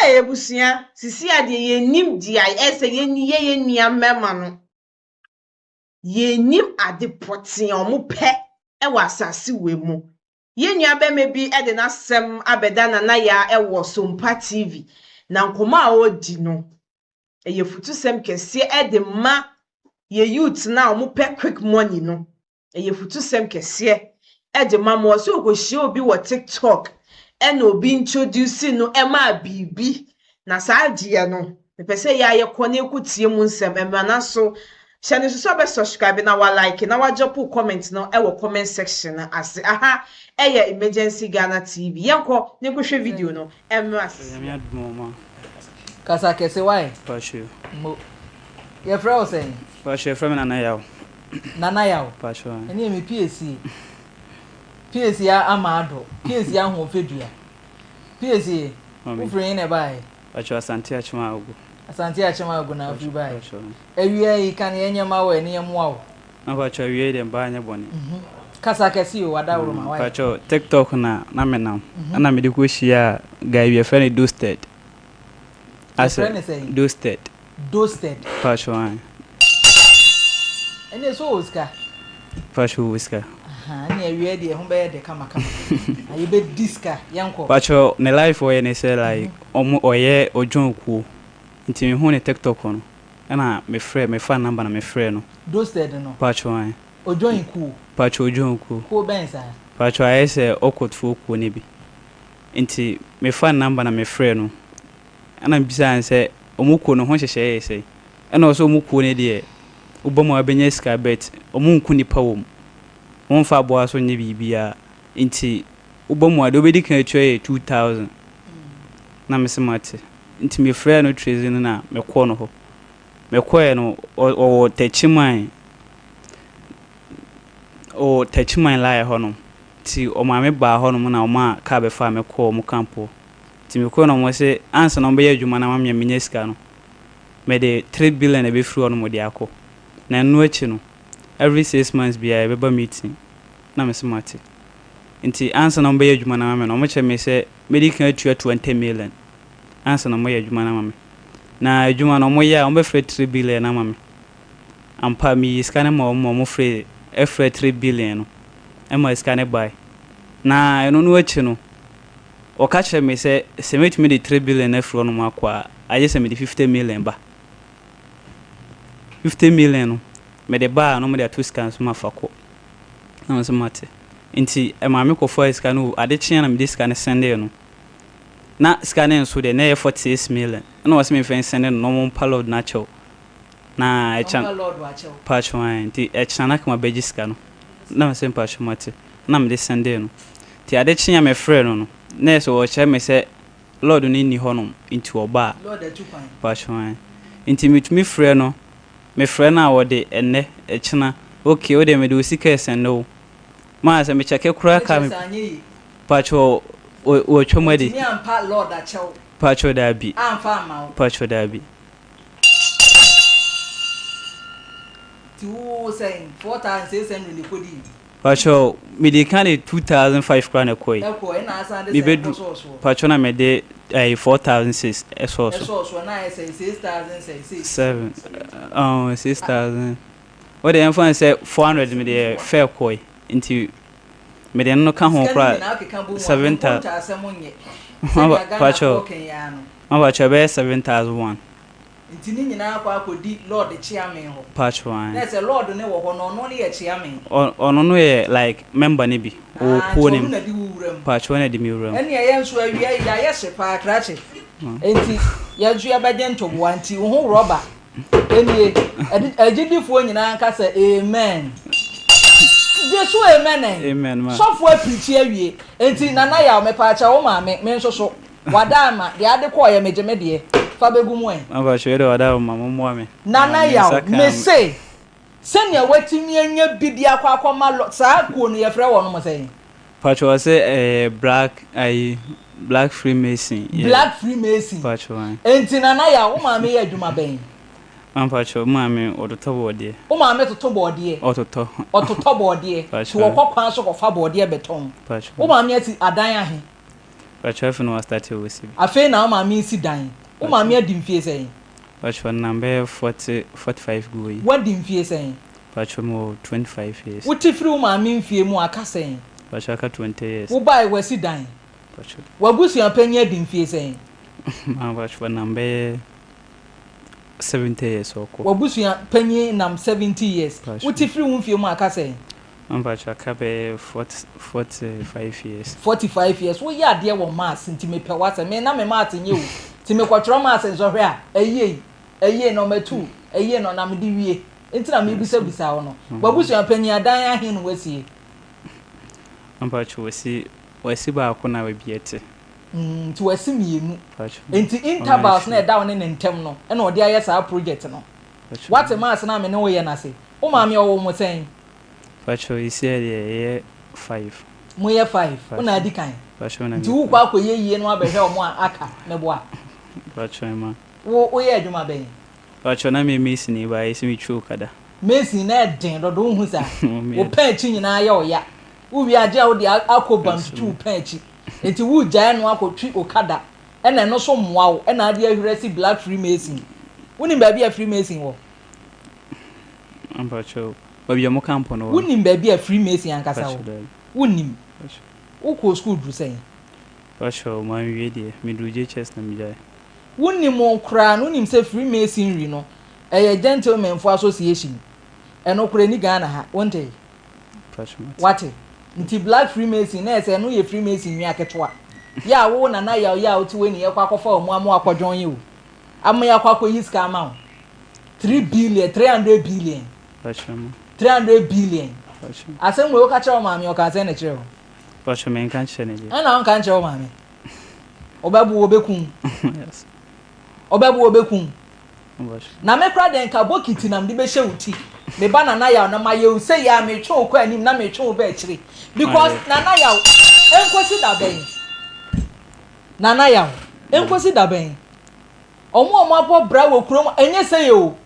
Ee abusua, sisi a deɛ yɛnnim deɛ ɛsɛ yɛyɛ yɛn nua mmarima no. Yɛnnim ade pɔtee a wɔpɛ wɔ asase wei mu. Yɛn nua barima bi de n'asɛm abɛda Nana Yaa wɔ Sompa TV, na nkɔmmɔ a ɔredi no, ɛyɛ afutusɛm kɛseɛ de ma yɛn youth no a wɔpɛ quick money no. Ɛyɛ afutusɛm kɛseɛ de ma mo. Ɔsɛ ɔkɔhyia obi wɔ TikTok ɛna obi introduce no maa biribi. Na saa adeɛ no, mepɛ sɛ yɛ a yɛkɔ na yɛkɔtie mu nsɛm. Mmara so, hyɛ no nso sɛ wobɛ subscribe na wa like na wa drop wo comment no wɔ comment section no ase. Aha ɛyɛ Emergency Ghana TV. Yɛnkɔ na yɛnkɔhwɛ video no mmra Nyame sesia. adom o ma. Kasa kɛse wai. Pacho. Mo. Yɛfrɛ wo sɛn? Pacho yɛfrɛ me Nana Yaw. Nana Yaw. Pacho ae. Ɛneɛ me piesie. Piesie ama adɔ. Piesie ahoɔfɛ dua. Piesie, Mami. wofiri he na ɛbaeɛ? Pacho Asante Akyem Agogo. Asante Akyem Agogo na wofiri baeɛ. Pacho ae. Awia yi, ka neɛ ɛnyɛ ma wo ɛ, ne yɛmmoa wo. Na pacho awia yi deɛ mbaa nyɛ bɔne. Kasa kɛse o, adaworoma, wai. Pacho TikTok na na menam ɛna mede kɔ hyiaa guy bi yɛfrɛ no Dosted. Yɛfrɛ Asɛ no sɛn? Dosted. Dosted. Pacho ae. Ɛneɛ sɛ ɔwɔ sika? Pacho ɔwɔ sika. Ahaa ɛneɛ awia deɛ ɛho bɛyɛ dɛ kama kama. Na yɛbɛdi sika, yɛnkɔ. Pacho ne life ɔyɛ ne sɛ like ɔmo ɔyɛ ɔjoin kuo nti me hu ne TikTok no ɛna me frɛ me fa number na me frɛ no. Dosted no? Pacho ae. Ɔjoin kuo? Pacho ɔjoin kuo. Kuo bɛn saa? Pacho ayɛ sɛ ɔkɔt foɔ kuo no bi nti me fa number na me frɛ no Ɛna mebisaa no sɛ ɔmo kuo no ho nhyehyɛeɛ yɛ sɛn? Ɛna ɔse ɔmo kuo no deɛ wobɔ mu a wobɛnya sika but ɔmo nku nipa wɔ mu, ɔmo mfa aboa nso nyɛ biribiara nti wobɔ mu a deɛ wobɛdi kan atua yɛ 2000. Na mese mate. Nti mefrɛɛ no Tracy no na mekɔɔ no hɔ. Mekɔɛ no ɔwɔ Takyiman, ɔwɔ Takyiman line hɔ nom. Nti ɔmaa me baa hɔ nom na ɔmaa car bɛfaa me kɔɔ ɔmo camp hɔ. Nti mekɔe no ɔmo se ansa na ɔmo bɛyɛ adwuma no ama me a menya sika no, mede three billion na ɛbɛfiri hɔ nom de akɔ. Na ɛno akyi no, every 6 months biara yɛbɛba meeting. Na mese mate. Nti ansa na ɔmo bɛyɛ adwuma no ama me no, ɔmo kyerɛ me sɛ mɛdi kan atua 20 million ansa na ɔmo ayɛ adwuma no ama me. Na adwuma no ɔmo yɛ a, ɔmo bɛfrɛ 3 billion ama me. Ampa meyii sika no maa ɔmo ma ɔmo frɛ ɛfrɛ 3 billion no ɛma sika no bae. Na ɛno no akyi no, Wɔka kyerɛɛ me sɛ, sɛ mɛtumi de 3 billion afiri hɔnom akɔ a, agye sɛ mede 50 million ba. 50 million no, mede ba a na wɔde ato sika no so mafa kɔ. Na me nso mate. Nti ɛmaa me kɔfaa sika no, ade kyeeɛ na mede sika no sɛndee no. Na sika no nso deɛ, na ɛyɛ 46 million. Ɛna ɔse memfa nsɛnde no na wɔmpa load no akyɛw. Na ɛkyɛ. Ɔmpa load akyɛw. Mpakyɛw ae, nti ɛkyena na kama bɛgye sika no. Na mese mpakyɛw mate. Na mede sɛndee no. Nti ade kyee a mefrɛɛ no no, na ɛyɛ sɛ ɔrekyerɛ me sɛ Lord no nni hɔnom nti ɔba a. Lord atu kwan. Mpakyɛw ae. Nti metumi frɛ no, mefrɛ no a ɔde ɛnnɛ, ɛkyena, okay wo deɛ mede wo sika resɛnde wo. Maa sɛ mekyɛke koraa Ɛno ka kyerɛ sɛ anyɛ yie. Mpakyɛw watwam adi. Wantumi ampa Lord akyɛw. Mpakyɛw daabi. Amfa amma wo. Mpakyɛw daabi. Nti wo sɛn, 4600 na ɛkɔdii? Pakyɛw mede ka de 2005 koraa na ɛkɔe. Ɛkɔe na asan de sɛn Mebedu kɔsɔɔ soɔ? pakyɛw na mede ɛyi 4600 ɛsɔɔ so. Ɛsɔɔ soɔ na ayɛ sɛn 6000 sɛn six? Seven oh 6000 wode yɛmfa no sɛ 400 mede yɛ fare kɔe nti mede ɛno no ka ho Sika no koraa nyinaa wokeka bɔ mu a seven thou nkonta asɛm nyɛ sɛnea pakyɛw Ghanafoɔ ka yi ara no. pakyɛw ɛbɛyɛ 7001. Nti ne nyinaa akɔ akɔdi Lord Kyeame hɔ. Pacho ae. Na sɛ Lord no wɔ hɔ no ɔno no yɛ Kyeame? Ɔno no yɛ like member no bi. Ɔwɔ Ah, nti kuo no ɔno mu. na di wo wura mu. Pacho ɔno na di me wura mu. Ɛnneɛ yɛn nso awia yi yɛayɛ hye paa krakye. Enti yɛn nso yɛbɛgye ntoboa nti wo ho rɔba nie. Agyidifoɔ nyinaa nka sɛ amen. Gye so amen ɛ. Amen ma. Sɔfo apirikyi awie. Enti Nana Yaw mepaakyɛw wo maame me nso so. Wada ama, deɛ ade kɔɔeɛ megye me deɛ, fa bɛgu mu ɛ. Mpakyɛw wei deɛ wada ama mo mmoa me. Nana Me Yaw, nsa kaa mese sɛnea watumi anya bi de akɔ akɔma lɔ, saa kuo no yɛfrɛ wɔnom sɛn? Mpakyɛw ɔse ɛyɛ black ayi black freemason yeah. Black freemason. Mpakyɛw ae. Enti Nana Yaw, wo maame yɛ adwuma bɛn? Mpakyɛw me maame ɔtotɔ bɔɔdeɛ. Wo maame toto bɔɔdeɛ? Ɔtotɔ. Ɔtotɔ bɔɔdeɛ, nti Mpakyɛw. ɔkɔ kwan so kɔfa bɔɔdeɛ bɛtɔn. Mpakyɛw. Wo maame asi adan ahe? Pakyɛ afei na wastarte ɔsi bi. Afei na wo maame resi dan. Wo maame adi mfie sɛn? Pakyɛ ɔnam bɛyɛ 40, 45 gu hɔ yi. Woadi mfie sɛn? Pakyɛ mewɔ 25 years. Wote firi wo maame mfie mu aka sɛn? Pakyɛ aka 20 years. Wobae wasi dan. Pakyɛ. W'abusua panyin adi mfie sɛn? Maa pakyɛ ɔnam bɛyɛ 70 years ɔkɔ. W'abusua panyin nam 70 years. Pakyɛ. Wote firi wo mfie mu aka sɛn? Maa pakyɛ aka bɛyɛ 40, 45 years. 45 years. Woyɛ adeɛ wɔ maths nti mepɛ w'asɛm. Me na me maths nyɛ o. Nti mekɔtwerɛ maths nsɔhwɛ a, ɛyie, ɛyie number 2, ɛyie no na mede wie. Nti na mebisabisa wo no. W'abusua panyin adan ahe na wasie? Maa pakyɛ wasi, wasi baako na baabi ɛte. Nti wasi mmienu. Nti intervals na ɛda wo ne ne ntam no ɛna ɔde ayɛ saa project no. Wate maths na me ne wo yɛ no ase. Wo maame ɔwɔ mo sɛn? Pakyɛ esi deɛ ɛyɛ 5. Moyɛ 5. Wo na adi kan. Nti wokɔ akɔyɛ yie no abɛhwɛ ɔmo a aka meboa. Pakyɛ ma. Wo woyɛ adwuma bɛn? Pakyɛ na me mason ba esi me twi okada. Mason na ɛden dodo wohu saa. Wo pɛn akyi nyinaa yɛ ɔya. Wowie agye a wode akɔ bam tutu wo pɛn akyi. Nti wogyae no akɔtwi okada ɛna ɛno so mmoa wo ɛna ade ahwere asi black freemason. Wonim baabi a freemason wɔ? Mpakyɛ baabi a ɔmo camp no wɔ. Wonim baabi a freemason ankasa wɔ? Wonim. Wokɔɔ school duru sɛn? Pakyɛ manwie deɛ meduru JHS na megyae. Wonim koraa no wonim sɛ freemasonry no ɛyɛ gentlemen fo association. Ɛno koraa ni Ghana ha wonte? Wate? Nti black freemason na ɛsɛ ɛno yɛ freemason nua ketewa. Yɛ a wo nana yɛ yɛ a wote wei ne yɛkɔ akɔfa ɔmo ama akɔdwɔn yi o. Ama yɛ akɔ akɔyi sika ama wo. 3 billion, 300 billion. 300 billion. Asɛm wei woka kyerɛ wo maame ɔka asɛn na kyerɛ wo. Pakyɛ menka nkyerɛ ne deɛ. Ɛna wonka nkyerɛ wo maame. Ɔbɛbo ɔbɛkum. Yes. Ɔbɛbo ɔbɛkum. Na me kora deɛ nka bokiti na mede bɛhyɛ wo ti. Me ba Nana Yaw na mayɛ wo sɛ yɛ a metwe wo kɔ anim na metwe wo ba akyire. Because Nana Yaw nkosi da bɛn. Nana Yaw nkosi da bɛn. Ɔmo a ɔmo abɔ bra wɔ kurom ɛnyɛ sɛ yɛ o.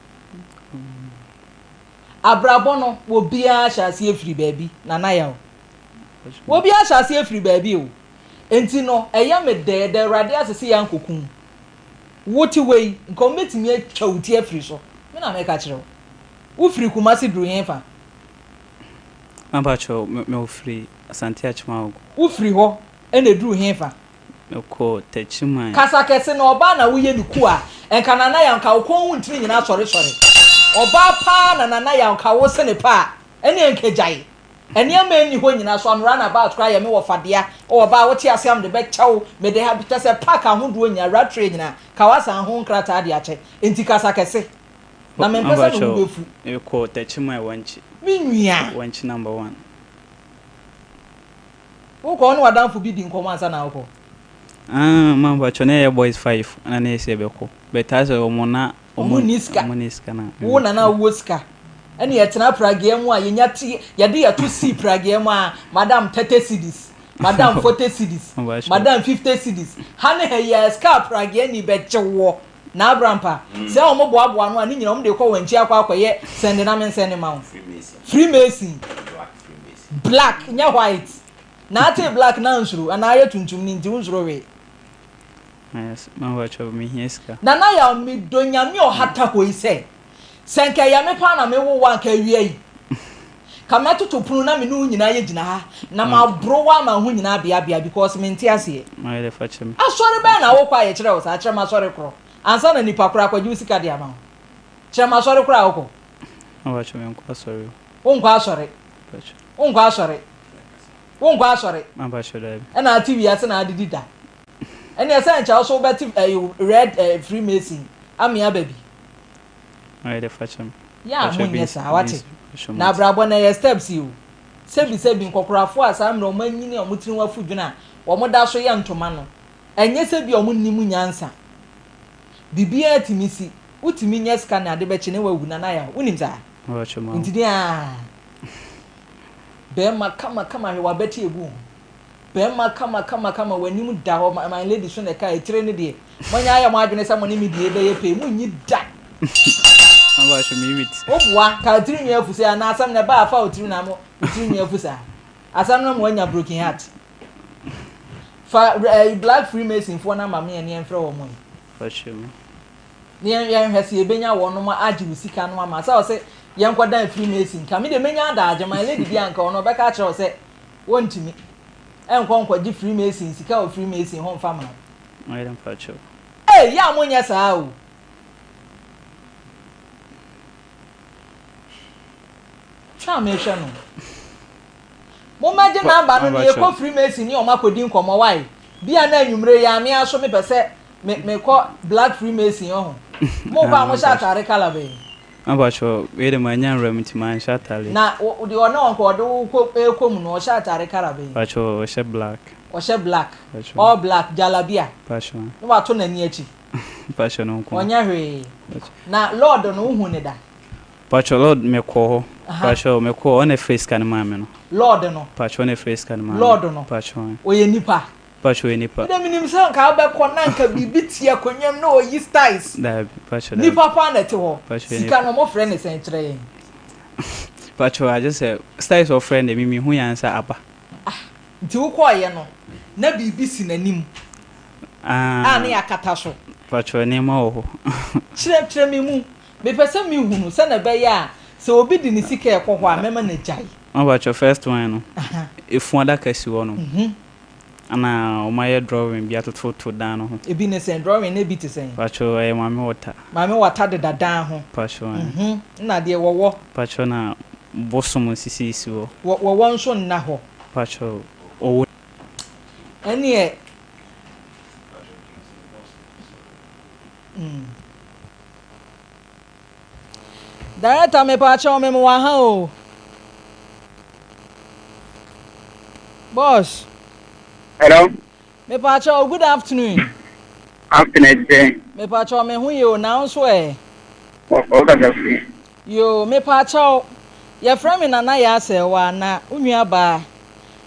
Abrabɔ no wɔ biara hyɛ aseɛ firi baabi Nana Yaw. Wɔ biara hyɛ aseɛ firi baabi o. Nti no ɛyɛ me dɛ yɛda Awurade ase sɛ yɛankɔkum. Wote wei nka ɔmo bɛtumi atwa wo ti afiri so. Me na meka kyerɛ wo. Wofiri Kumasi duru hefa? Mpakyɛ me wofiri Asante Akyem Agogo. Wofiri hɔ ɛna eduru hefa? Mekɔ Techiman. Kasa kɛse na ɔbaa na woyɛ ne ku a nka Nana Yaw nka wo kɔn ho ntini nyinaa sɔre sɔre. Ɔbaa paa na Nana Yaw nka wo sene paa ɛne nka gyae. Nneɛma ɛnni hɔ nyinaa so am run about koraa yɛ me wɔ fadea. O ɔbaa wote ase am de bɛkyɛ wo mede ha kyɛ sɛ park ahodoɔ nyinaa ratray nyinaa ka wasan ho nkrataa de akyɛ. Nti kasa kɛse. Na mempɛ sɛ me ho bɛfu. Mekɔ Techiman Wankyi. Me nua. Wankyi number 1. Wokɔ wo ne w'adamfo bi di nkɔmmɔ ansa na wokɔ? Ah, ma mpakyɛ na yɛ boys 5 na na yɛsɛ yɛbɛkɔ. But asɛ ɔmo na ɔmo nni sika. Ɔmo nni sika na. Wo na na wowɔ sika. Ɛne yɛtena pragea mu a yɛnya ti yɛde yɛto sii pragea mu a madam 30 cedis, madam 40 cedis, madam 50 cedis. Ha ne ha yi a sika pragea ni bɛgye woɔ. Na abrampa sɛ ɔmo boaboa no a ne nyina ɔmo de kɔ wɔn akyi akɔ akɔyɛ sɛnde na mensɛnde ma wo. Freemason. Black nyɛ white. Na ate black na nsuro anaa ayɛ tuntum ne nti wonsuro hwee. Yes, ma wakyɛ me hia sika. Nana Yaw medɔ Nyame ɔhata hɔ yi sɛ sɛ nka ɛyɛ me paa na me wo wo anka awia yi ka mɛtoto pono na me ne wo nyinaa yɛ gyina ha na maboro wo ama ho nyinaa beabea because mente aseɛ. Asɔre bɛn na wokɔ a yɛkyerɛ wo saa? Kyerɛ m'asɔre korɔ ansa na nipa korɔ akɔgye wo sika de ama wo. Kyerɛ m'asɔre korɔ a wokɔ. Ma wakyɛ me nkɔ asɔre o. Wonkɔ asɔre. Wonkɔ asɔre. Wonkɔ asɔre. Ma wakyɛ daabi. Ɛna ate wiase na adedi da. Ɛne ɛsɛ nkyɛ wo so wobɛte red freemason amea baabi. Ayɛ fa kyɛm. Ya mo nyɛ saa wate. Na abrabɔ na ɛyɛ steps yi o. Sɛbi sɛbi nkɔkorafoɔ a saa mmerɛ ɔmo anyini a ɔmo tiri ho afu dwene a wɔn da so yɛ ntoma no. Ɛnyɛ sɛ bi a ɔmo nnim nyansa. Biribiara tumi si. Wotumi nyɛ sika na ade bɛkye ne wawu na na yɛ wonim saa. Nti deɛ a bɛrima kama kama hwɛ wabɛte egu ho. Bɛrima kama kama kama w'anim da hɔ my lady so na ɛka etire ne deɛ. Monyɛ ayɛ mo adwene sɛ mo ne me deɛ bɛyɛ pɛ mu nyi da. Woboa ka tiri nwi afu sɛ anaa asɛm na ɛba afa wo tiri na mo tiri nwi afu saa. Asɛm no mo anya broken heart. Fa ɛyi black freemason foɔ number ma yɛn na yɛnfrɛ wɔn yi. Mpakyɛw. Na yɛn yɛnhwɛ sɛ yɛbɛnya wɔnom agye wo sika no ama. Sɛ ɔse yɛnkɔdan freemason ka me deɛ mɛnya adaagye my lady bi a nka ɔno ɔbɛka akyerɛ wo sɛ wɔntumi nkɔ nkɔgye freemason sika wɔ freemason hɔ mfa ma wo. Ɔyere mpakyɛw. Ei yɛ a monyɛ saa o. Hwɛ a mehwɛ no. Mommɛgye number no na yɛkɔ Freemason ne wɔn akɔdi nkɔmmɔ wai. Bia na anwummere yi ara me ara so mepɛ sɛ me mekɔ Black Freemason ɔho. Mokɔ a mohyɛ ataare colour bɛn? Mpakyɛw, wei de mannya nwura mu nti manhyɛ ataare. Na deɛ ɔne wɔn kɔ ɔde wo kɔ ɛrekɔ mu no ɔhyɛ ataare colour bɛn? Mpakyɛw, ɔhyɛ black. Ɔhyɛ black. Mpakyɛw. All black, jalabia. Mpakyɛw. Na wato n'ani akyi. Mpakyɛw no nko. Ɔnyɛ hwee. Na Lord no wohu ne da? Pacho Lord me kɔ hɔ. Pacho me kɔ ɔna frɛ sika no maa me no. Lord no. Pacho ɔna frɛ sika no maa me. Lord no. Pacho. Ɔyɛ nipa. Pacho ɔyɛ nipa. Me de menim sɛ nka wobɛkɔ na nka biribi te akonnwa mu na ɔyi styles. Daabi pacho daabi. Nipa paa na ɛte hɔ. Pacho ɔyɛ nipa. Sika no ɔmo frɛ ne sɛn kyerɛ yɛn. Pacho agye sɛ styles ɔfrɛ no deɛ me mehu yɛ ansa aba. Ah nti wokɔɔyɛ no na biribi si n'anim a ne yɛakata so. Pacho nneɛma wɔ hɔ. Kyerɛ kyerɛ me mu. Mepɛ sɛ mehunu sɛnea ɛbɛyɛ a sɛ obi de ne sika rekɔ hɔ a, mɛma no agyae. Mpakyɛw first one no, efunu adaka si hɔ nom, ɛna wɔn ayɛ drawing bi atototo dan no ho. Ebi ne sɛn? Drawing no ebi te sɛn? Mpakyɛw ɛyɛ Maame Wata. Maame Wata deda dan ho. Mpakyɛw ɛɛ. Ɛna deɛ wɔwɔ. Mpakyɛw na bosom sisisisi hɔ. Wɔ wɔwɔ nso nna hɔ. Mpakyɛw ɔwɔ. Ɛneɛ. Mm. Director mepaakyɛw me mewɔ ha o. Boss. Hello. Mepaakyɛw good afternoon. Afternoon sɛ. Mepaakyɛw me ho yɛ o na nso ɛ. Ɔ kasa firi. Yoo mepaakyɛw yɛfrɛ me Nana Yaa Sɛɛwa na wo nua baa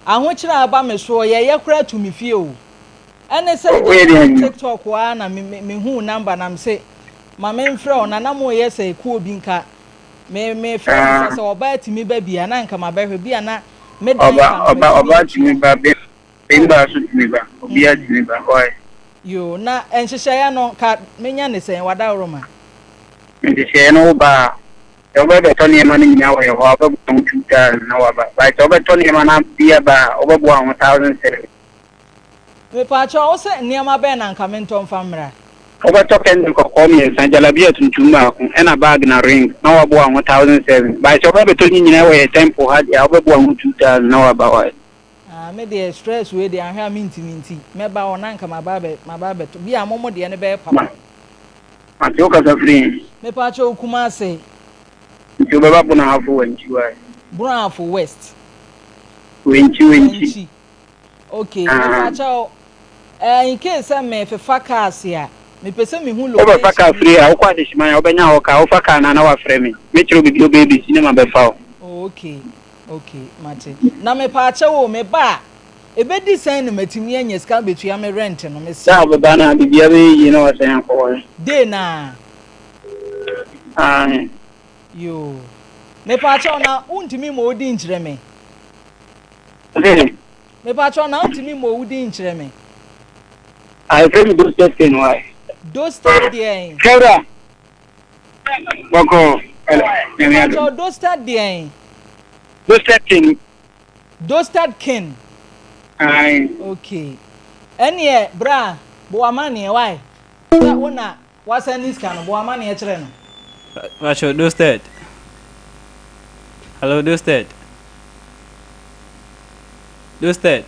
ahokyerɛ a aba me soɔ yɛyɛ koraa tu me fie o. Ɛne sɛ Woyɛ gya deɛn? TikTok hɔ ara na me me mehu wo number na mese ma me mfrɛ wo na na moyɛ sɛ kuo bi nka me me frɛ bisa Ah, sɛ ɔbaa tumi ba bi a na nka mabɛhwɛ bi a na me dan ɔba ka no ɔba matumi ɔba tumi atua. ba be Oh, bemba so tumi ba obiara mm, tumi ba why? yoo na nhyehyɛeɛ no nka menya ne sɛn wadaworoma? Nhyehyɛeɛ no wo ba a sɛ wobɛbɛtɔ nneɛma no nyinaa wɔ yɛ hɔ a wobɛboa ho 2000 na waba but sɛ wobɛtɔ nneɛma no bi aba a wobɛboa ho 1700. Mepaakyɛw, wo se nneɛma bɛn na anka mentɔ mfa mmra? Wobɛtɔ candle kɔkɔɔ miensa, jalabia tuntum baako, ɛna bag na ring na waboa ho 1007. By sɛ wobɛbɛtɔ ne nyinaa wɔ yɛ temple ha deɛ a wobɛboa ho 2000 na waba hɔ. Ah me deɛ stress wei deɛ anhwɛ a mentumi nti mɛba hɔ na anka maba abɛ maba abɛtɔ bi a mo mo deɛ no bɛyɛ Ma papa. mate wo kasa firi he? Mepaakyɛw Kumase. Nti wobɛba Bono-Ahafo Wankyi wai? Bono-Ahafo West. Wankyi Wankyi. Wankyi. Ok Ahaa. mepakyɛw eh in case sɛ me fefa cars a mepɛ sɛ mehu Wobɛfa car location firi ha, wokɔ Adehyeman a wobɛnya hɔ car, wofa car no a na wafrɛ me, mɛkyerɛ wo baabi a wobɛyɛ bɛsi na mabɛfa wo. Oh ok ok mate na mepaakyɛw o meba a ɛbɛdi sɛn na matumi anya sika abɛtua me rent no Da mesrɛ a wo. wobɛba no a biribiara bɛyɛ yie na wasan akɔ hɔ. Day no a? Aane. Yoo mepaakyɛw na wontumi mmɔ wo din nkyerɛ me? Ɔse. Mepakyɛw na wontumi mmɔ wo din nkyerɛ me? Ah, yɛfrɛ me Dosted Ken why? Dosted deɛn? Kɛwura! Bɔkɔɔ, ɛla, Nyame adom. Mepakyɛw Dosted deɛn? Dosted Ken. Dosted Ken. Aye. Okay. Ɛneɛ bra, bɔ w'amaneɛ why? Sɛ wo na Wasan ne sika no, bɔ amaneɛ kyerɛ no. Pacho, Dosted. Hello, Dosted. Dosted.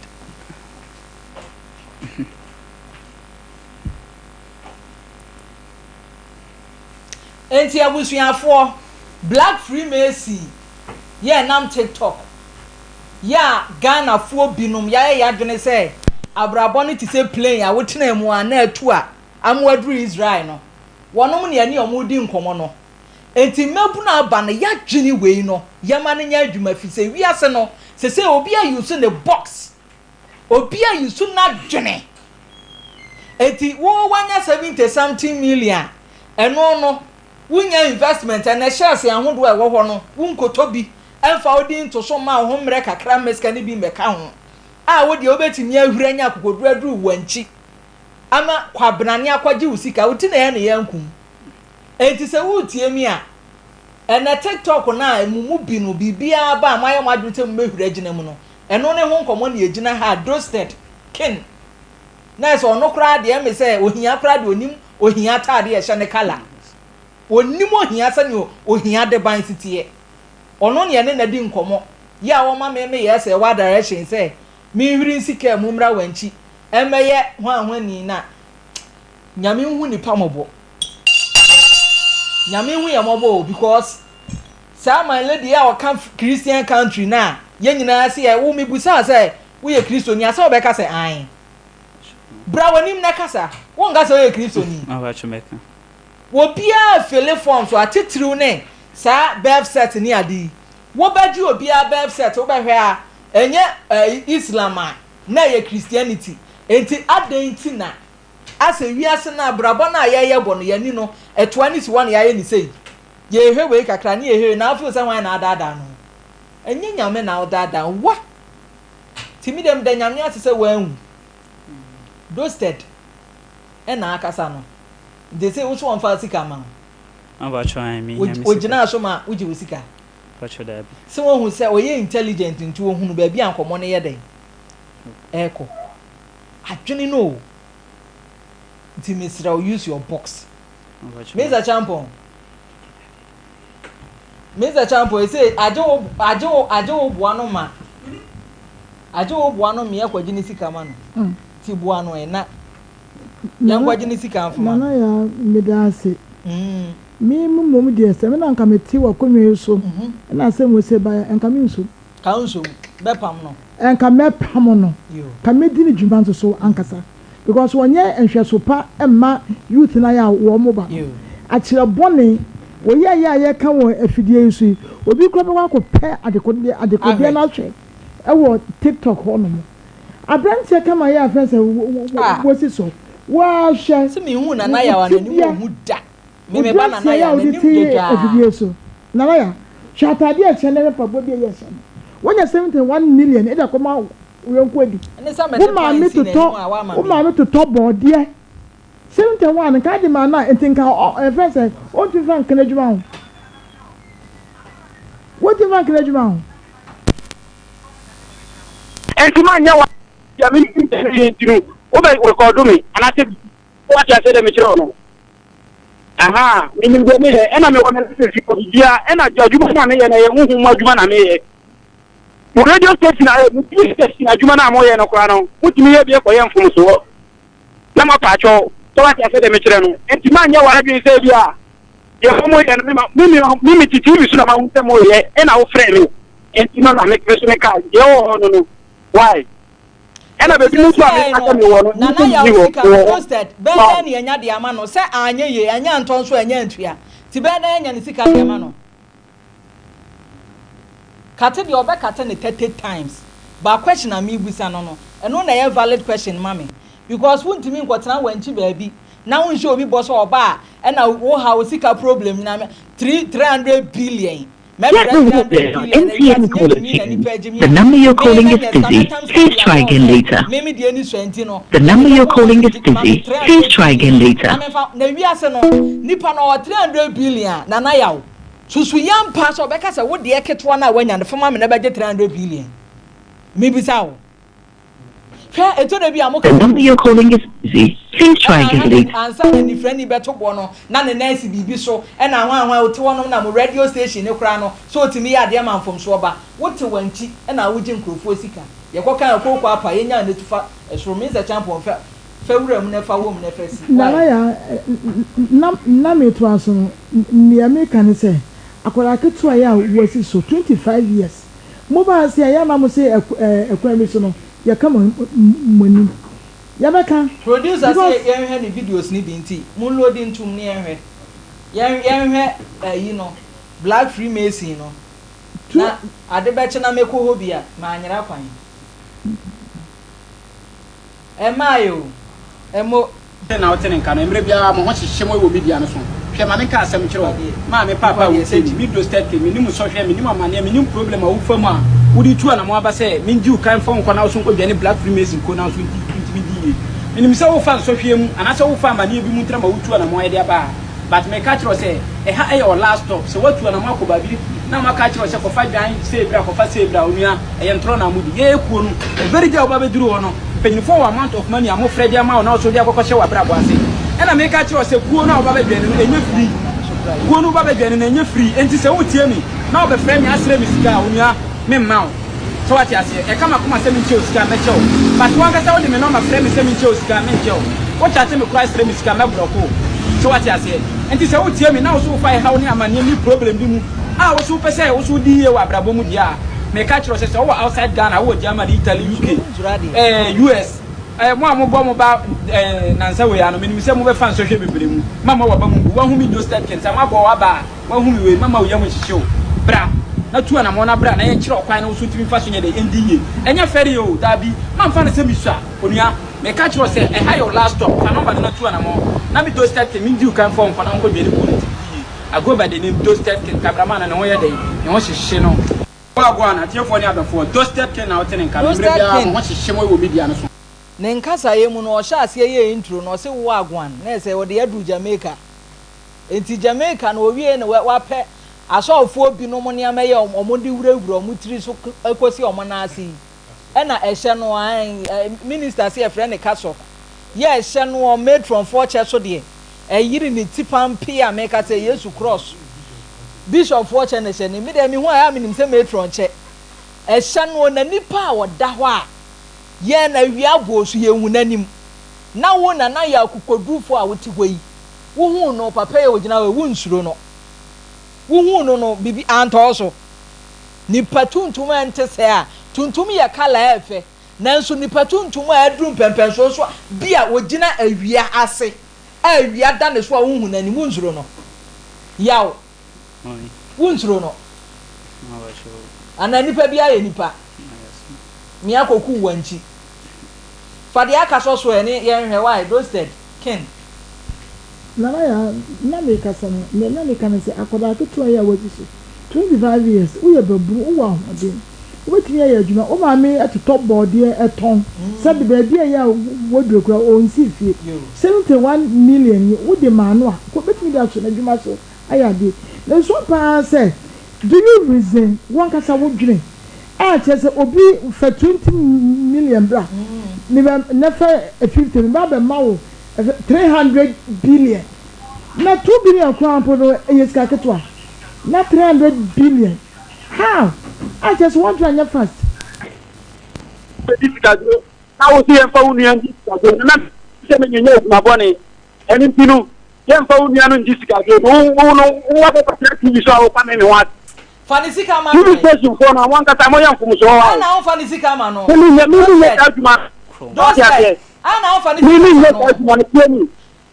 Enti abusuafoɔ, Black Freemason yɛ nam TikTok yɛ a Ghanafoɔ binom yɛayɛ yɛadwene sɛ abrabɔ no te sɛ plane a wotena mu a na atu a ama wɔaduru Israel no, wɔnom ne yɛne wɔn redi nkɔmmɔ no. Enti mmabunu aba no, yɛadwene wei no, yɛma no nyɛ adwuma firi sɛ wiase no, sesei obi a use ne box, obi a use n'adwene. Enti wo wanya 70 something million a, ɛno no, wonya investment, ɛnɛ shares ahodoɔ a ɛwɔ hɔ no, wonkɔtɔ bi, ɛmfa wo din nto so mma wo ho mmerɛ kakra mma sika no bi mmɛka ho. A wo deɛ wobɛtumi ahuri anya akokoduru aduru wankyi ama kwabenane akɔgye wo sika, wo ti na ɛyɛ ne yɛnkum. Enti sɛ woretie me a, ɛnɛ TikTok no a mo mu bi no biribiara ba a moayɛ mo adwene sɛ mobɛhuri agyina mu no, ɛno ne ho nkɔmmɔ na yɛgyina ha a Dosted King na ɛsɛ ɔno koraa deɛ ɛme sɛ ohia koraa deɛ onim ohia ataade a ɛhyɛ ne kala. Onim ohia sɛnea ohia adeban si teɛ. Ɔno ne yɛne no adi nkɔmmɔ yɛ a ɔma me meyɛɛ sɛ ɛwɔ direction sɛ menhwiri nsi kaa mu mmra wankyi mmɛyɛ hwanhwani na Nyame nhu nipa mmɔbɔ. Nyame nhu yɛn mmɔbɔ o because saa my lady a ɔka Christian country no a yɛn nyinaa se yɛ wo mebusaa sɛ woyɛ Kristoni a sɛ wobɛka sɛ ae. Bra w'anim na kasa. Wonka sɛ woyɛ Kristoni. Obiara fele form so atitiriw ne saa birth cert ne ade yi. Wobɛgye obiara birth cert wobɛhwɛ a ɛnyɛ Islam a na ɛyɛ Christianity. Enti adɛn nti na asɛ wiase no abrabɔ no a yɛyɛ bɔ no yɛn ani no ɛtoa ne si hɔ na yɛayɛ ne sei. Yɛhwɛ wei kakra ne yɛhwɛ wei na afeel sɛ hwan na adaadaa no? Ɛnyɛ Nyame na ɔdaadaa wo. Nti me deɛ meda Nyame ase sɛ wanwu. Dosted ɛna akasa no. Nti sei wo so wɔmfa sika ma wo? Ogyinaa so ma wogye wo sika? Sɛ wohu sɛ ɔyɛ intelligent nti ohunu baabi a nkɔmmɔ no yɛ dɛn ɛrekɔ. Adwene no o. Nti mesrɛ wo use your box. Mister Champon. Mister Champon ese agye wo agye wo agye wo boa no ma agye wo boa no mmea kɔgye ne sika ma no. Ti boa no ɛ na yɛn kɔgye ne sika mfoma no. Nana yaa meda ase. Me mmom deɛ sɛ me na nka mete w'akonnwa yi so na asɛm wei sɛ baeɛ a nka mensom. Ka wonsom, bɛpam no. Nka mɛpam no. Nka mɛdi ne dwuma nso so ankasa because ɔnyɛ nhwɛso pa mma youth no a wɔn ba no. Akyerɛ bɔne, wei a yɛ a yɛka wɔ afidie yi so yi, obi koraa bɛkɔ akɔpɛ adekodeɛ adekodeɛ no ahwɛ wɔ tiktok hɔ nom. Aberanteɛ kama yɛ a fɛn sɛ wɔsi so, woahwɛ Sɛ menhuu Nana Yaw a n'anim wo tibia. ɔhu da. Me Wo me ba Nana dress yɛ Yaw a wode n'anim te dwedwaa. afidie so. Nana Yaw, hwɛ ataadeɛ a ɛhyɛ ne mpaboa bi a ɛyɛ hyɛ no. Woanya 71 million de akɔma wo yɔnko adi. Ɛne sɛ Wo mede pan maame si n'anim totɔ a wama wo me. maame totɔ bɔɔdeɛ 71 nka ade maa no a nti nka ɔ ɛfrɛ sɛ ɔntumi mfa nka n'adwuma ho. Wontumi mfa nka n'adwuma ho. Enti manyɛ w'adwene a menim sɛ meyɛ nti no, wobɛ rekɔdo me anaasɛ biribi. So wate aseɛ deɛ mekyerɛ wo no? Ahaa, menim deɛ meyɛ, ɛna mewɔ me license wɔ biribiara, ɛna adwuma no a meyɛ no ɛyɛ honhom mu adwuma na meyɛ. Mo radio station a, mo TV station adwuma no a moyɛ no koraa no, motumi yɛ bi kɔyɛ mfomsoɔ na moapa akyɛw. So wate aseɛ deɛ mekyerɛ no? Enti manyɛ w'adwene sɛ bi a deɛ mo moyɛ no, me ma, me me me mete TV so na mahu sɛ moyɛ, ɛna wofrɛ me. Enti no na me me so mekaa deɛ ɛwɔ hɔ no no. Why? Ɛna baabi mu nso a Seesei meka no, sɛ mewɔ no, Nana nnipa Yaw nni hɔ, sika mewɔ no hɔ. posted, bɛyɛ Wow. dɛn na yɛanya de ama no? Sɛ anyɛ yie, anyɛ antɔ nso a, ɛnyɛ antua. Nti bɛyɛ dɛn anya ne sika de ama no? Kate deɛ ɔbɛkate no 30 times. But question a merebisa no no, ɛno na ɛyɛ valid question ma me. Because wontumi nkɔtena wankyi baabi na wonhyɛ obi bɔ sɛ ɔba a ɛna wo haw sika problem nyinaa me 3 300 billion. Get rewarded on MTN caller tune. The number you're calling is busy. Please try again later. The number you're calling is busy. Please try again later. Na wiase no nipa no ɔwɔ 300 billion nana yaw susu yam pa sɛ ɔbɛka sɛ wo deɛ ketewa no a wanya no fama me na bɛgye 300 billion mebisa wo Hwɛ, ɛtɔ da bi a mo The number you're calling is busy. Please try Ɛna again later. ansa na nifrani bɛto boɔ no na ne nan si biribi so ɛna hwan hwan wote hɔnom na mo radio station no koraa no sɛ ɔtumi yɛ adeɛ ma mfomsoɔ ba wote wankyi ɛna wogye nkurɔfoɔ sika yɛkɔ kan akooko apa yɛnya ne tu fa soro Mister Champon fa fa wura mu na fa wɔ mu na fa si Nana why. Yaa, na na metoa so no, nea meka ne sɛ, akwadaa ketewa yi a wasi so, 25 years, Mo ba ase a, yɛ a na mo se ɛkwan bi so no, yɛka mo mo anim. Yɛbɛka. Producer se Because. yɛnhwɛ ne videos no bi nti mo loadi ntom ne yɛnhwɛ. Yɛn yɛnhwɛ ayi no black freemason no To. na ade bɛkye na mɛkɔ hɔ bi a manyera kwan. Ɛmaae o. Ɛmo. Sɛ na wote ne nka no, mmerɛ biara mo ho hyehye mo wɔ media no so. Hwɛ ma menka asɛm nkyerɛ wo, maame, paapa a wotie me, me Dosterte, menim nsɔhwɛ, menim amaneɛ, menim problem a wofa mu a wode tu anamɔn aba sɛ mengye wo kan mfa wo nkɔ na wo so nkɔdwane Black Freemason kuo na wo so ntumi ndi yie. Menim sɛ wofa nsɔhwɛ mu anaasɛ wofa amaneɛ bi mu nti na ma wotu anamɔn de aba ha. But meka kyerɛ wo sɛ ɛha yɛ wo last stop, sɛ woatu anamɔn akɔ baabi na wɔaka akyerɛ wo sɛ kɔfa dwan sei bra, kɔfa sei bra, onua, ɛyɛ ntorɔ na modi. Yɛyɛ kuo no, the very day a woba bɛduru hɔ no, mpanyinfoɔ wɔ amount of money a mofrɛ de ama wo na wo so wode akɔkɔhyɛ w'abrabɔ ase. Ɛna meka kyerɛ wo sɛ kuo no a woba bɛdwane no ɛnyɛ free. Kuo no woba bɛdwane no ɛnyɛ free. Enti sɛ wotie me na wobɛfrɛ me asrɛ me sika a, onua, memma wo. So wate aseɛ? Ɛka m'akoma sɛ menkyɛ wo sika a, mɛkyɛ wo. But wo ankasa wode me nɔma frɛ me sɛ menkyɛ wo sika a, menkyɛ wo. Wo chate me koraa srɛ me sika a, mɛblɔko wo. So wate aseɛ? Nti sɛ wotie me na wo so wofa ɛhaw ne amaneɛ ne problem bi mu a wo so wopɛ sɛ wo so wodi yie wɔ abrabɔ mu deɛ a, meka kyerɛ wo sɛ sɛ wowɔ outside Ghana, wowɔ Germany, Italy, UK, eh, US, eh, mo a mobɔ mo ba eh, nansa wei ano, menim sɛ mobɛfa nsɔhwɛ bebree mu. Mama w'aba mu mbu. Woahu me Joseph Ken, sɛ moabɔ w'aba a, Woahu me wei, mɛma wo yam nhyehye wo. Bra, na tu anammɔn na bra na yɛnkyerɛ wo kwan na wo nso ntumi mfa so nyɛ dɛn ndi yie. Ɛnyɛ fɛre oo, daabi, mamfa no sɛ misua. Onua, meka kyerɛ wo sɛ, ɛha yɛ wo last stop, fa nɔmba no na tu anammɔn. Na me Dosted King, mendi wo kan mfa wo nkɔ na wonkɔ dwane kuo no ntumi ndi yie. I go by the name Dosted King, cameraman no ne ho yɛ dɛn? Ne ho hyehye no. Boaboa no, atiefoɔ ne adɔfoɔ, Dosted King na wote ne nka no, mmerɛ Dosted biara mo King. ho hyehye mo wɔ media no so. Ne nkasaeɛ mu no, ɔhyɛɛ aseɛ yɛɛ intro no, ɔse Wagwan, na ɛsɛ ɔde aduru Jamaica. Enti Jamaica no owiei no wapɛ asɔfoɔ binom nneɛma yi a wɔn de wurawura wɔn tiri so kɔsi wɔn nan ase yi ɛna ɛhyɛ no ae minister se yɛfrɛ no cassock yɛ ɛhyɛ no wɔ matronfoɔ kyɛ so deɛ ɛyere ne ti pampee a meka sɛ Yesu cross bishopfoɔ kyɛ na ɛhyɛ no me deɛ mehu a ɛyɛ a menim sɛ matron kyɛ ɛhyɛ no na nipa a ɔda hɔ a yɛn awia abɔɔ so yɛnhu n'anim na wo nana yɛ akokodurufoɔ a wote hɔ yi Wohuu no, papa yi a ogyina hɔ yi, wonsuro no. Wohuu no no, biribi antɔ wo so. Nipa tuntum a ɛnte sɛɛ a, tuntum yɛ colour a ɛyɛ fɛ, nanso nipa tuntum a aduru mpɛnpɛnsoɔ so bi a ogyina awia ase a awia da ne so a wonhu n'anim, wonsuro no. Yaw, wonsuro no. Anaa nipa biara yɛ nipa. Mia koku wankyi. Fa deɛ aka sɔ so ɛ ne yɛnhwɛ why, Dosted. Ken. Nana Yaa, na mekasa no, nea na meka ne sɛ akwadaa ketewa yi a wadi so 25 years, woyɛ babunu, wowɔ ahoɔden, wobɛtumi ayɛ adwuma, wo maame totɔ bɔɔdeɛ tɔn, sɛbe baabi a ɛyɛ a waduru koraa ɔnsii fie, 71 million yi wode maa no a, nka ɔbɛtumi de ahyɛ n'adwuma so ayɛ adeɛ. Mesua pa ara sɛ, do you reason, wo ankasa wodwene a kyerɛ sɛ obi fa 20 million bra, me bɛ nɛ fa 50, me ba bɛ ma wo 300 billion, na 2 billion koraa mpo no ɛyɛ sika ketewa, na 300 billion, how? A kyerɛ sɛ wɔntumi anyɛ fast. Bɛdi sikaduro na wo se yɛmfa wo nua ndi sikaduro no na sɛ menyɛ adwuma bɔne ɛno nti no yɛmfa wo nua no ngye sikaduro no wo no wowakɔkɔtena TV so a woka me me ho ase Fa ne sika ma no TV ɛ. station foɔ no mo ankasa moyɛ mfomsoɔ hɔ Ana o. wonfa ne sika ma no? Me menyɛ me menyɛ Dosted. saa adwuma no. Wate Dosted. aseɛ? Ana wonfa ne Me sika ma menyɛ no? saa adwuma no tie me.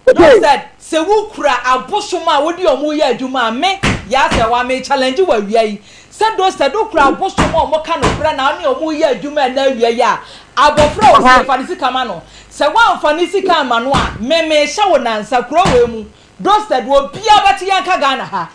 Okay. Dosted, sɛ wo kura abosom a wode ɔmo yɛ adwuma a me, Yaa Sɛwa, me challenge wo awia yi. Sɛ Dosted wo kura abosom a ɔmo ka nokorɛ na wone ɔmo yɛ adwuma ɛnɛ awia yi a, abɔfra a ɔsie fa ne sika ma no. Sɛ woanfa ne sika amma no a, me mehyɛ wo nansa kuro wei mu. Dosted, obiara bɛte yɛn nka Ghana ha.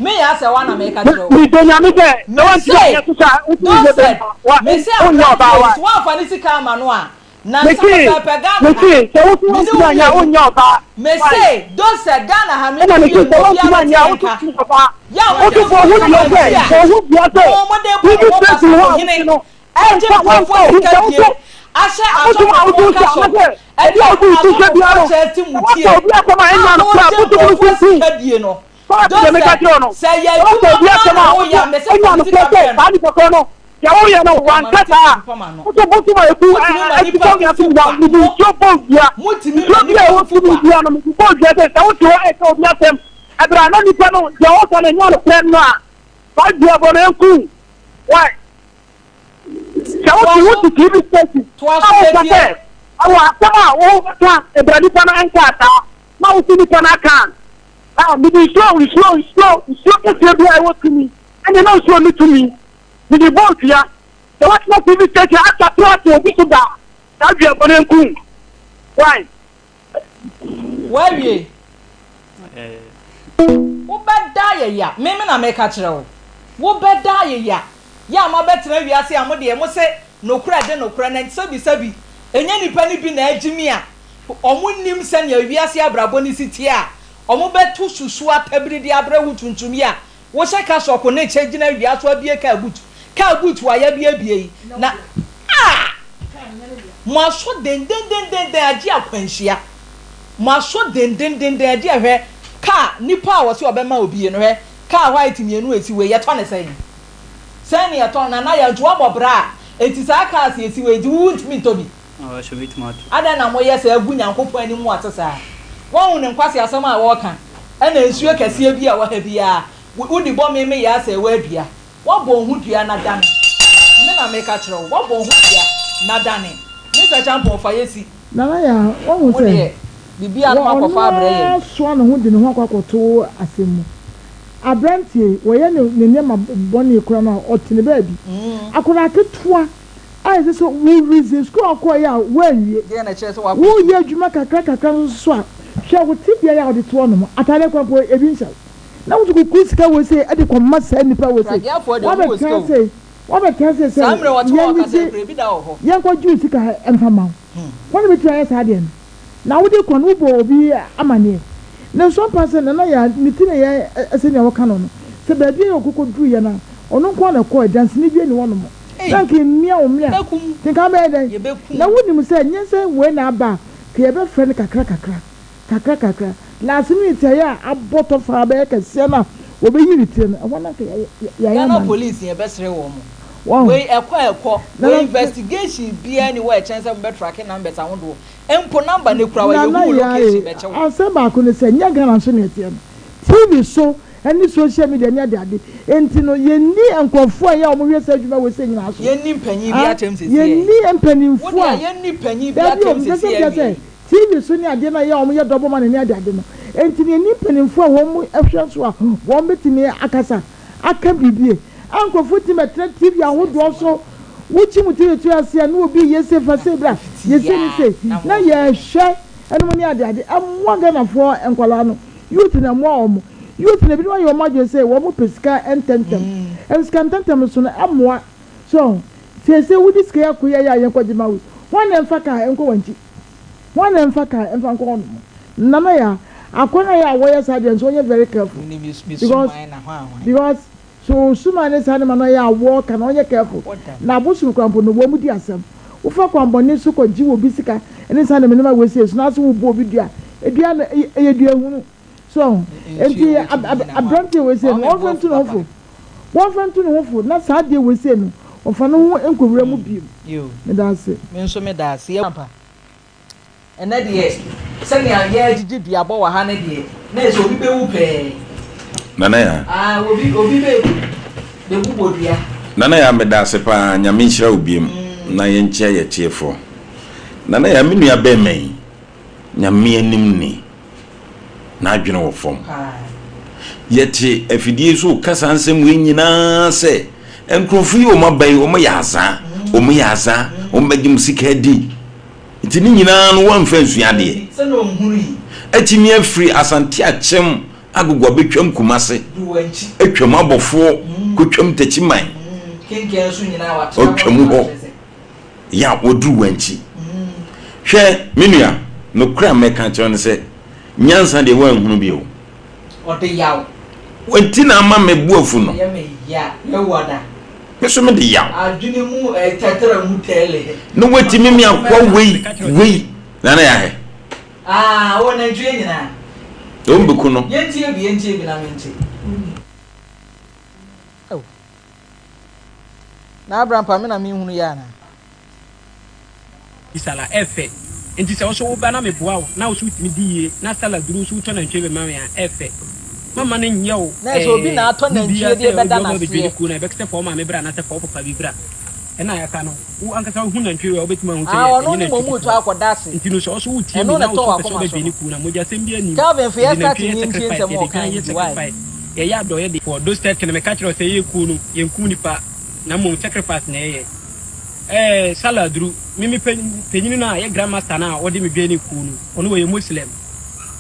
Me yɛ asɛ wa na meka kyerɛ wo. Mede Nyame sɛ sɛ Mese, wantumi anyɛ so saa wotumi nyɛ Dosed, bɛma wa mese wonyɛ aberanteɛ ɔbaa yi wa. sɛ woamfa ne sika amma no a, nansa Mese, pɛpɛɛpɛ Ghana ha, mese sɛ woso me ne wantumi wo anyɛ a mmienu. wonyɛ ɔbaa Mese, why. Dosed, Ghana ha, me ne Ɛna wo mese mmienu sɛ obiara wantumi bɛte anyɛ a yɛn woso nka. wonyɛ ɔbaa. Yɛ a Woso mode bɔ ho nkurɔfoɔ dua sika sɛ nti a, bɔ ho dua sɛ mo mode bɔ TV mo ho station hɔ a basafohene, wote no ɛgye wamfa wamfa nkurɔfoɔ obi sika sɛ die, woso ahyɛ abosom a asɔfofoɔ woso ka nsa so, anasɛ ɛde obi a wode wo ti hyɛ biara asɔfofoɔ no kyɛ te sɛ mo woaka tie, obi asɛm a ɛnyɛ a nokorɛ a mogye bosom no nkurɔfoɔ sinsin sika die no. Paul deɛ meka Joseph, kyerɛ wo no, sɛ ɛyɛ sɛ woka adwuma obi paa asɛm na a, woyɛ a, mese wonya fa ne nokorɛ sika sɛ brɛ no. saa nipa korɔ no, deɛ woyɛ no, Woma wanka no saa a, tete mpa ma no. woto bosom a ɛku Motumi ma ɛti nnipa sɛ wiase fufu nyinaa, kwa. mede Mo, nsuo bɔ dua, motumi nsuo ma bi a nnipa ɛwɔ fufu tumi kwa. biara no, mede bɔ dua sɛ, sɛ wote hɔ ɛka obi asɛm, ɛberɛ a na nipa no, deɛ ɔka no ɛnyɛ nokorɛ no a, saa dua bɔ no ɛnku wo. Why? Sɛ Toa wote so, wote TV station toa na so woka yɛtie. sɛ ɛwɔ asɛm a wobɛka ɛberɛ nipa no ɛnkaa saa na wosi nipa no aka a, a mede nsuo nsuo nsuo nsuo kɛseɛ bi a ɛwɔ tumi ɛne na nsuo no tumi mede bɔ dua sɛ woatena TV station aka to ato obi so da saa dua bɔ no nku why Woawie? Wobɛda ayɛ ya. Me me na meka kyerɛ wo. Wobɛda ayɛ ya. Yɛ a moabɛtena wiase a mo deɛ mose nokorɛ de nokorɛ na sɛbisɛbi ɛnyɛ nnipa no bi na agyimi a wɔn nnim sɛnea wiase abrabɔ no si teɛ a wɔbɛto susu atabiri de abrɛ wo tuntum yi a Wohyɛ kasɔko ne kyɛ gyina awia so abue kaa boot kaa boot a yɛabuebue yi na ah! Mo aso dendendendenden agye akwanhyia Mo aso dendendenden agye hwɛ kaa nipa a wɔse ɔbɛma obie no hwɛ kaa white mienu a esi hɔ yi yɛtɔ ne sɛn? Sɛn ne yɛtɔ no Nana Yantu woabɔ bra a enti saa cars a esi hɔ yi nti wo wontumi ntɔ bi? Adɛn na moyɛ saa gu Nyankopɔn anim ase saa? Woahu ne nkwaseasɛm a wɔreka? Ɛna nsuo kɛseɛ bi a ɛwɔ ha biara, wode bɔ me meyɛ asɛ woadua. Woabɔ wo ho dua na dane. Me na meka kyerɛ wo, woabɔ wo ho dua na dane. Mister Champon, fa yɛ si. Nana Yaa, woahu Mo sɛ deɛ, biribiara no wɔ moakɔfa ɔno abrɛ yɛn. ara soa ne ho de ne ho akɔ akɔto asɛm mu. Aberanteɛ yi, wɔyɛ no ne nneɛma bɔne koraa no a, ɔte ne baabi. Akwadaa ketewa a ɛsɛ sɛ wo reason sukuu a wokɔeɛ a woanwie, Deɛn na ɛkyerɛ sɛ woakɔ woreyɛ sukuu? adwuma kakra kakra nso so a, hwɛ wo tebea yi a wode te hɔnom, ataadeɛ koraa mpo ebi nhyɛ wo, na wode kɔkuru sika wei sei de kɔma saa nnipa wei sei, Prageafoɔ deɛ wɔn wɔ sika woabɛtena o. sei, woabɛtena sei sɛ Saa mmerɛ wɔte hɔ ɔkasa yɛngyegye, yi koraa ebi da wɔ hɔ. yɛnkɔgye wo sika mfa mma wo. Hwan na bɛtumi ayɛ saa adeɛ no? Na wode kɔ no wobɔ obi amaneɛ. Nanso ampa sɛ Nana Yaa ne ti na ɛyɛ sɛnea wɔka no no, sɛ baabi a ɔkɔkɔduruiɛ no a, ɔno nko ara na ɛkɔɔɛ, danseni biara nni hɔnom. Na anka ɛmmia wo mene a, nka wobɛyɛ dɛn? Na wonim sɛ nyɛ sɛ wei na aba a, nka yɛbɛfrɛ no kakra kakra, kakra kakra. Last minute a ɛyɛ a abɔ tɔfa abɛyɛ kɛseɛ no a wɔbɛyi ne tire no, ɛhɔ no anka yɛayɛ Ghana ama no. police yɛbɛsrɛ wɔn. Wahu? Wei ɛkɔ a ɛkɔ, Nana, wei investigation biara nni hɔ a ɛkyɛn sɛ mobɛ tracke numbers ahodoɔ. Mpo number no kura wa Nana yɛhu wo Yaa location ee, bɛkyɛ wo. asɛm baako ne sɛ, nyɛ Ghana nso na ɛteɛ no. TV so ne social media ne adeade nti no, yɛnni nkurɔfoɔ a ɛyɛ a wɔhwɛ saa adwuma wei sei nyinaa so. Yɛnni mpanyin bi Ah, atɛm seesei. yɛnni Wo mpanimfoɔ deɛ a, yɛnni panyin bi dabi o, atɛm mepɛ sɛ seesei mekyerɛ sɛ awiei. TV so ne adeɛ no a ɛyɛ a wɔyɛ double money ne adeade no nti no, yɛnni mpanimfoɔ a wɔhwɛ so a wɔbɛtumi akasa. aka biribi a nkurɔfoɔ tumi bɛtena TV ahodoɔ so, wokyi mu TV to ase a na obi yɛ sei fa sei bra, yɛ sei ne sei, na yɛhwɛ ɛnom ne adeade, ɛmmoa Ghanafoɔ nkwadaa no, youth no ɛmmoa wɔn, youth no ebinom ayɛ wɔn adwene sɛ wɔn pɛ sika ntɛntɛm, ɛno sika ntɛntɛm nso no ɛmmoa, so ho, seesei wode sika yi akɔ yi ayɛ a yɛnkɔgye ma wo, hwan na ɛmfa kaa ɛnkɔ wɔn akyi? Hwan na ɛmfa car ɛmfa nkɔ hɔ nom? Nana yaa, akɔnɔ yɛ a wɔyɛ saa deɛ nso wɔnyɛ very careful because because so osuman ne saa nneɛma no yɛ a wɔka no ɔnyɛ careful na abosom koraa mpo no wɔn di asɛm wofa kwan bɔne so kɔ gye obi sika ne saa nneɛma nneɛma wei sei so na ase wo bɔ obi dua dua no ɛyɛ dua hunu so ɔho enti abranteɛ wei sei no wɔnfa ntu ne ho fo wɔnfa ntu ne ho fo na saa adeɛ wei sei no ɔnfa ne ho nkɔwura mu bio meda ase. Me nso meda ase. Ɛnnɛ deɛ, sɛnea yɛregyegye duabɔ wɔ ha no deɛ, na ɛsɛ obi bɛwu pɛɛ. Nana Yaa. Ah, obi, obi bɛwu, bɛbu bodua. Nana Yaa medaase paa, Nyame nhyira wo biom na yɛnkyea yɛtiefoɔ. Nana Yaa me nua bɛɛma yi, Nyame anim ni, n'adwene wɔ fam. Yɛte afidie so reka saa nsɛm wei nyinaa sɛ nkurɔfo yi wɔn aba yi wɔn yɛ azaa, wɔn yɛ azaa, wɔn bɛgye mo sika adi. Nti ne nyinaa no wɔamfa nsua adeɛ. Atumi afiri Asante Akyem agogo abɛtwam Kumase, atwam Abɔfoɔ, kɔtwam Takyiman, ɔtwam hɔ. Yɛ a wɔduru w'ankyi. Hwɛ, me nua, nokorɛ a mɛka akyerɛ wo ne sɛ, nyansa deɛ woanhunu bi o. Ɔde yaw. Nti na ama me bo afu no. Ɛyɛ me ya, yɛwu ada. Me nso mede yaw. Adwene mu tɛtrɛ mu tɛɛle. Na woatumi me akoa wei, wei, Nana Yahɛ. Ah, wɔ nantwie nyinaa. Wɔn bɛku no. Yɛntie bi, yɛntie bi na mente. Oh. Na Abrampa me na menhunu yɛ anaa? Sala ɛfɛ nti sɛ woso woba na meboa wo na woso wotumi di yie na sala duru woso wotɔ nantwie bɛma me a ɛfɛ mama no nyɛ wo Na sɛ obi na atɔ ɛɛ bibia nantwie de sɛ bɛda obi ɔba bɛdwene n'aseɛ. kuo no a ɛbɛk sɛ fa wo maame bra anaasɛ fa wo papa bi bra ɛna yɛaka no wo ankasa wohu nantwie wei a wobɛtumi ahu sɛ Ah, yes ɔno ɛnyɛ ne nantwie mmom retɔ ketewa akɔda ase. nti no sɛ ɔso wotie me Ɛno na na ɛtɔ woso wopɛ sɛ w'akoma so wobɛdwene no. kuo no a mogyasɛm biaa nnim Kelvin, fa yɛde yɛ start nantwie yɛ nie ntie sacrifice nsɛm a yɛde ɔkae dwan no yɛ bi, why? sacrifice yɛyɛ adɔeɛ de for those 30 no meka kyerɛ wo sɛ yɛyɛ kuo no yɛnkum nipa na mmom sacrifice na yɛyɛ. Ɛɛ Salah duru, me me panyini no a yɛ grand master no a ɔde me dwɛnee kuo no, ɔno ɔyɛ Muslim.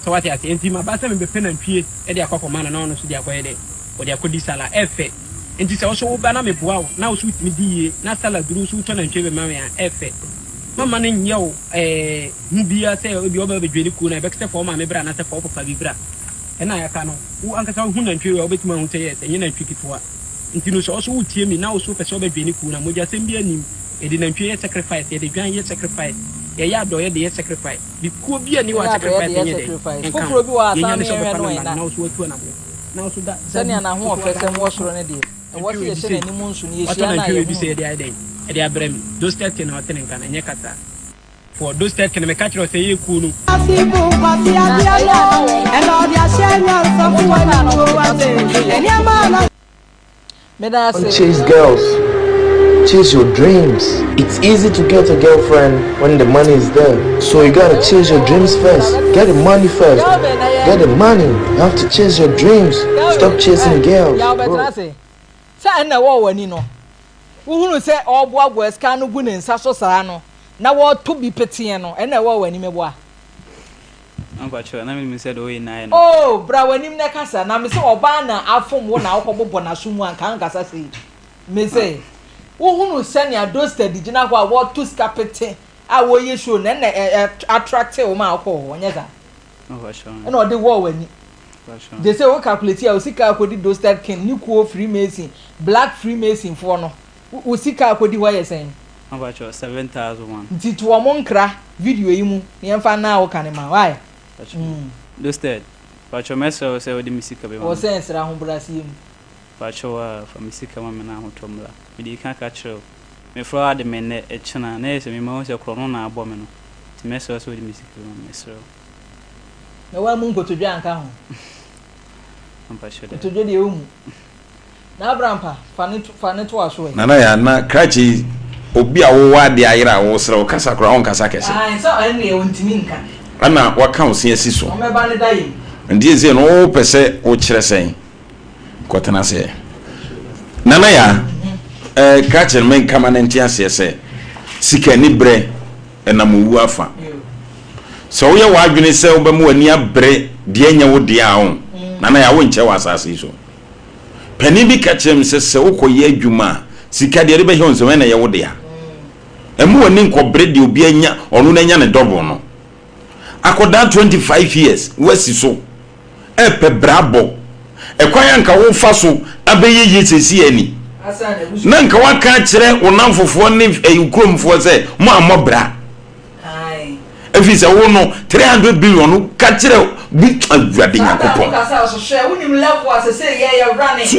Sɛ wate aseɛ? Enti maba sɛ mebɛpɛ nantwie de akɔ akɔma no na ɔno nso de akɔyɛ dɛ? Ɔde akɔdi sala. Ɛfɛ. Enti sɛ wo nso woba na meboa wo na wo nso wotumi di yie na sala duru nso wotɔ nantwie bɛma me a, ɛfɛ. Mamma no nyɛ wo eh, hu biara sɛ ebia wobɛba abɛdwene kuo no a, ɛbɛka sɛ fa wo maame bra anaasɛ fa wo papa bi bra. Ɛna yɛaka no, wo ankasa wohu nantwie wei a, wobɛtumi ahu sɛ yes, ɛnyɛ nantwie ketewa. Nti no sɛ wo nso wotie me na wo nso wopɛ sɛ wobɛdwene kuo no a, mogyasɛm biara nnim. Yɛde nantwie yɛ sacrifice, yɛde dwan yɛ sacrifice, yɛyɛ adɔeɛ de yɛ sacrifice. Bi kuo biara nni hɔ Yɛyɛ a adɔeɛ sacrifice de yɛ nyɛ dɛn, sacrifice. ɛnka ho. Foforɔ bi wɔ hɔ a Deɛ ɛhia san ne ne sɛ yɛnhwɛ wobɛfa no number no ɛ na na wo nso woatu anamɔ na wo nso da da sɛnea bi wo nso n'ahoɔfɛ woaba sɛm na wɔ woato soro no deɛ, ɛwɔ nantwie sɛ wei bi yɛhyɛ sei. n'anim nso na Watɔ yɛhyia no a nantwie wei bi yɛhunu sei no. ɛde ayɛ dɛn, ɛde abrɛ me. Those 30 na ɔte ne nka no, ɛnyɛ kasa. For those 30 no meka kyerɛ wo sɛ ɛyɛ kuo no. Na ɛyɛ a na wɔn wɔtɔ kaa na wɔde ba so no nso yɛ fɛ. Meda Don't ase. chase girls, chase your dreams. It's easy to get a girlfriend when the money is there. So you gotta chase your dreams first. Get the money first. Kelvin na Get yɛ the money. You have to chase your dreams. Kelvin Stop chasing eh girls, Yaw bɛtena bro. ase. Sɛ ɛna ɛwɔ w'ani no, wohunu sɛ ɔreboaboa sika ano gu ne nsa so saa no, na wɔreto bi peteɛ no, ɛna ɛwɔ w'ani meboa? Mpakyɛw, na menim sɛ deɛ ɔyɛ nyinaa yɛ nokorɛ. Oh, bra w'anim na kasa, na mese ɔbaa na afom wo na wokɔbobɔ n'aso mu a, nka ankasa sei. Mese, wohunu sɛnea Dosted gyina hɔ a wɔreto sika pete a wɔreyɛ show no, ɛna ɛ ɛ attractee wo ma wokɔɔ hɔ, nyɛ saa? Mpakyɛw. Ɛna ɔde wɔɔ w'ani. Mpakyɛw. Gye sɛ wo calculate a, wo sika akɔdi Dosted King ne kuo Freemason, Black Freemason foɔ no, wo sika akɔdi hɔ yɛ sɛn? Mpakyɛw, 7001. Nti to wɔn nkra video yi mu na yɛmfa nna a woka no ma, why? Mpakyɛw. Dosted, mpakyɛw mɛsrɛ wo sɛ wode me sika bɛma Wɔ me. sɛ nsra ahobrɛaseɛ mu. Mpakyɛw a, fa me sika ma me na ahotɔ mmra. Medii kan ka kyerɛɛ wo. Mefrɛ wo ade me nnɛ, ɛkyena, na ɛyɛ sɛ mema wohu sɛ korɔno na abɔ me no. Nti mɛsrɛ wo sɛ wode me sika bɛma me, mesrɛ wo. Na woammu nkotodwe anka ho? Mpakyɛw, daabi. Kotodwe deɛ wommu. Na Abrampa, fa ne fa ne toa so ɛ. Nana Yaa, na krakye yi, obi a wowɔ adeɛ ayera a wosrɛ wo kasa koraa wonkasa kɛse. Ae, sɛ ɛnneɛ ɔntumi nka. Ɛna waka wo se asi so. Ɔmmɛba ne da yam. Nti seesei no wopɛ sɛ wokyerɛ sɛn? Kɔtena ase ɛ. Nana Yaa, ɛɛ krakye no menka ma no nte aseɛ sɛ, sika aniberɛ ɛnam owu afa. Sɛ woyɛ w'adwene sɛ wobɛma w'ani abere deɛ ɛnyɛ wo dea a, wo, Nana Yaa, wonkyɛ wɔ asase yi so. Panin bi ka kyerɛɛ me sɛ, sɛ wokɔyɛ adwuma a, sika deɛ ɛde bɛhyɛ wo nsam, ɛna ɛyɛ wo dea. Mma w'ani nkɔbere deɛ obi anya, ɔno n'anya ne double no. Akɔdaa 25 years, woasi so, ɛrepɛ bra bɔ. Ɛkwan a nka wofa so abɛyɛ yie seesei ani. Na nka woaka akyerɛ wo namfofoɔ ne ɛyi kuromfoɔ sɛ, mo ammɔ bra. Ɛfiri sɛ wo no 300 billion no ka kyerɛ bi Awurade Nyankopɔn. So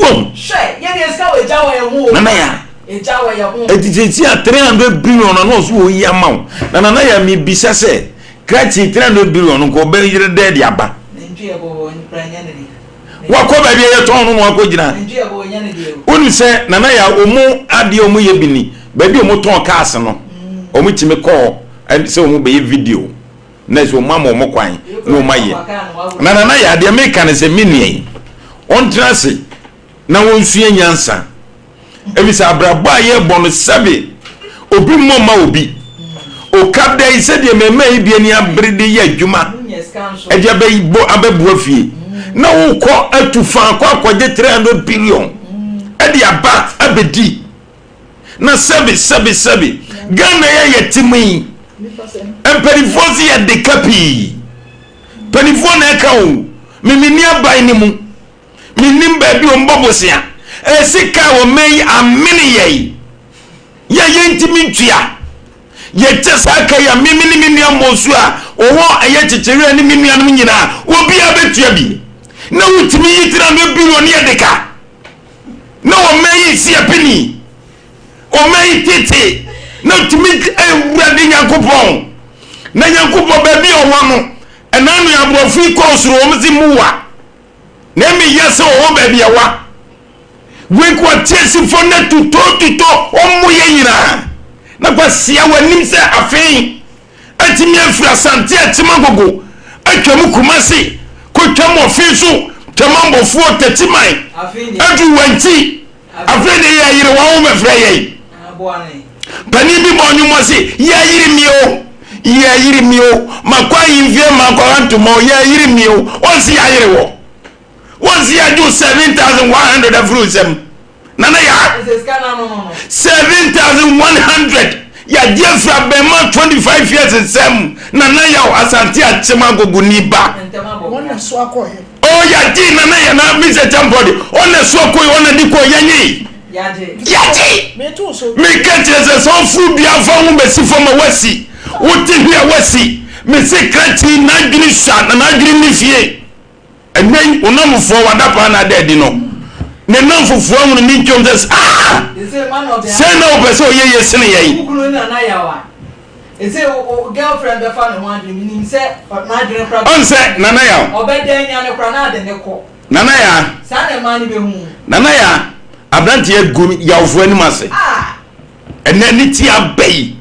wahu? Nana ya. Eti sɛsi a 300 billion na ɔso wɔ yi ama wo. Na nana ya mi bisa sɛ krakye 300 billion no nka ɔbɛyere dɛ de aba. Wakɔ baabi a yɛtɔn no na wakɔ gyina. Wonim sɛ nana ya ɔmo adeɛ ɔmo yɛ bi ni baabi a ɔmo tɔn cars no ɔmo tumi kɔ hɔ sɛ ɔmo bɛyɛ video na sɛ ɔmo ama ɔmo kwan na ɔmo ayɛ. Na nana ya adeɛ meka ne sɛ me nua yi ɔntena ase na wɔnsua nyansa. Efisɛ abrabɔ a yɛrebɔ no, sɛbe obi mmɔ mma obi. Oka da yi sɛdeɛ mmarimaa yi bi ani abere de yɛ adwuma de abɛbɔ abɛboa fie na wokɔ atu fa akɔ akɔgye 300 billion de aba abɛdi na sɛbe sɛbe sɛbe Ghana yɛ yɛte mu yi mpanimfoɔ se yɛde ka pii mpanimfoɔ na ɛka o memeni aban ne mu Mennim baabi a wɔbɔ bosea. Sika a wɔma yi amene yɛn. Yɛ yɛntumi ntua. Yɛkyɛ saa ka yi a me ne me nua Mmosu a ɔwɔ ɛyɛ Kyekyereɛ ne me nuanom nyinaa, obiara bɛtua bi. Na wotumi yi 300 billion ne yɛde ka. Na wɔma yi si apini. Wɔma yi tete. Na tumi Awurade Nyankopɔn. Na Nyankopɔn baabi a ɔwɔ no, ɛna no aborɔfo yi kɔɔ soro wɔn se muwa. Na emi yɛ sɛ ɔwɔ baabi a wa wink wɔ teasifo na tutɔ tutɔ ɔmo yɛ nyinaa na kwasia w'anim sɛ afei atumi afiri asante akyem agogo atwam kumase kɔtwam ɔfe so twam ambɔfoɔ tatiman aduru wankyi Afei de yɛyere wɔn ho bɛfrɛ yɛn. Panin bi bɔ nnwom ɔse, yɛyere mi o, Yɛayere mi o, makɔ ahemfie mankɔha ntoma o, yɛayere mi o, wɔnse yɛayere wɔ. Wɔnse yɛagye wo 7,100 afiri wo nsam. Nana Yaa, 7,100 yɛagye afiri abɛɛmaa 25 years nsam. Nana Yaw Asante Akyem Agogoni ba. Oh, yɛagye Nana Yaa na Mr. Champɔ de, ɔna so akɔ yi, ɔna de kɔ yɛnye. Yɛagye. Meka kyerɛ sɛ sɛ ɔforo dua fa ho bɛsi fam a wasi, wote hwe a wasi. Mese krakye n'adwene sua na n'adwene nni fie. Ɛnnɛ yi, wo nnamfofoɔ w'adapaa na ada adi no, ne nnamfofoɔ ahunu ne ntwam sɛ, Ah! Sɛn na wopɛ sɛ ɔyɛ yie sene yɛn? Ɔn sɛ, Nana Yaw. Nana Yaa. Nana Yaa, aberanteɛ agu Yawfoɔ anim ase. Ɛnnɛ ne ti aba yi,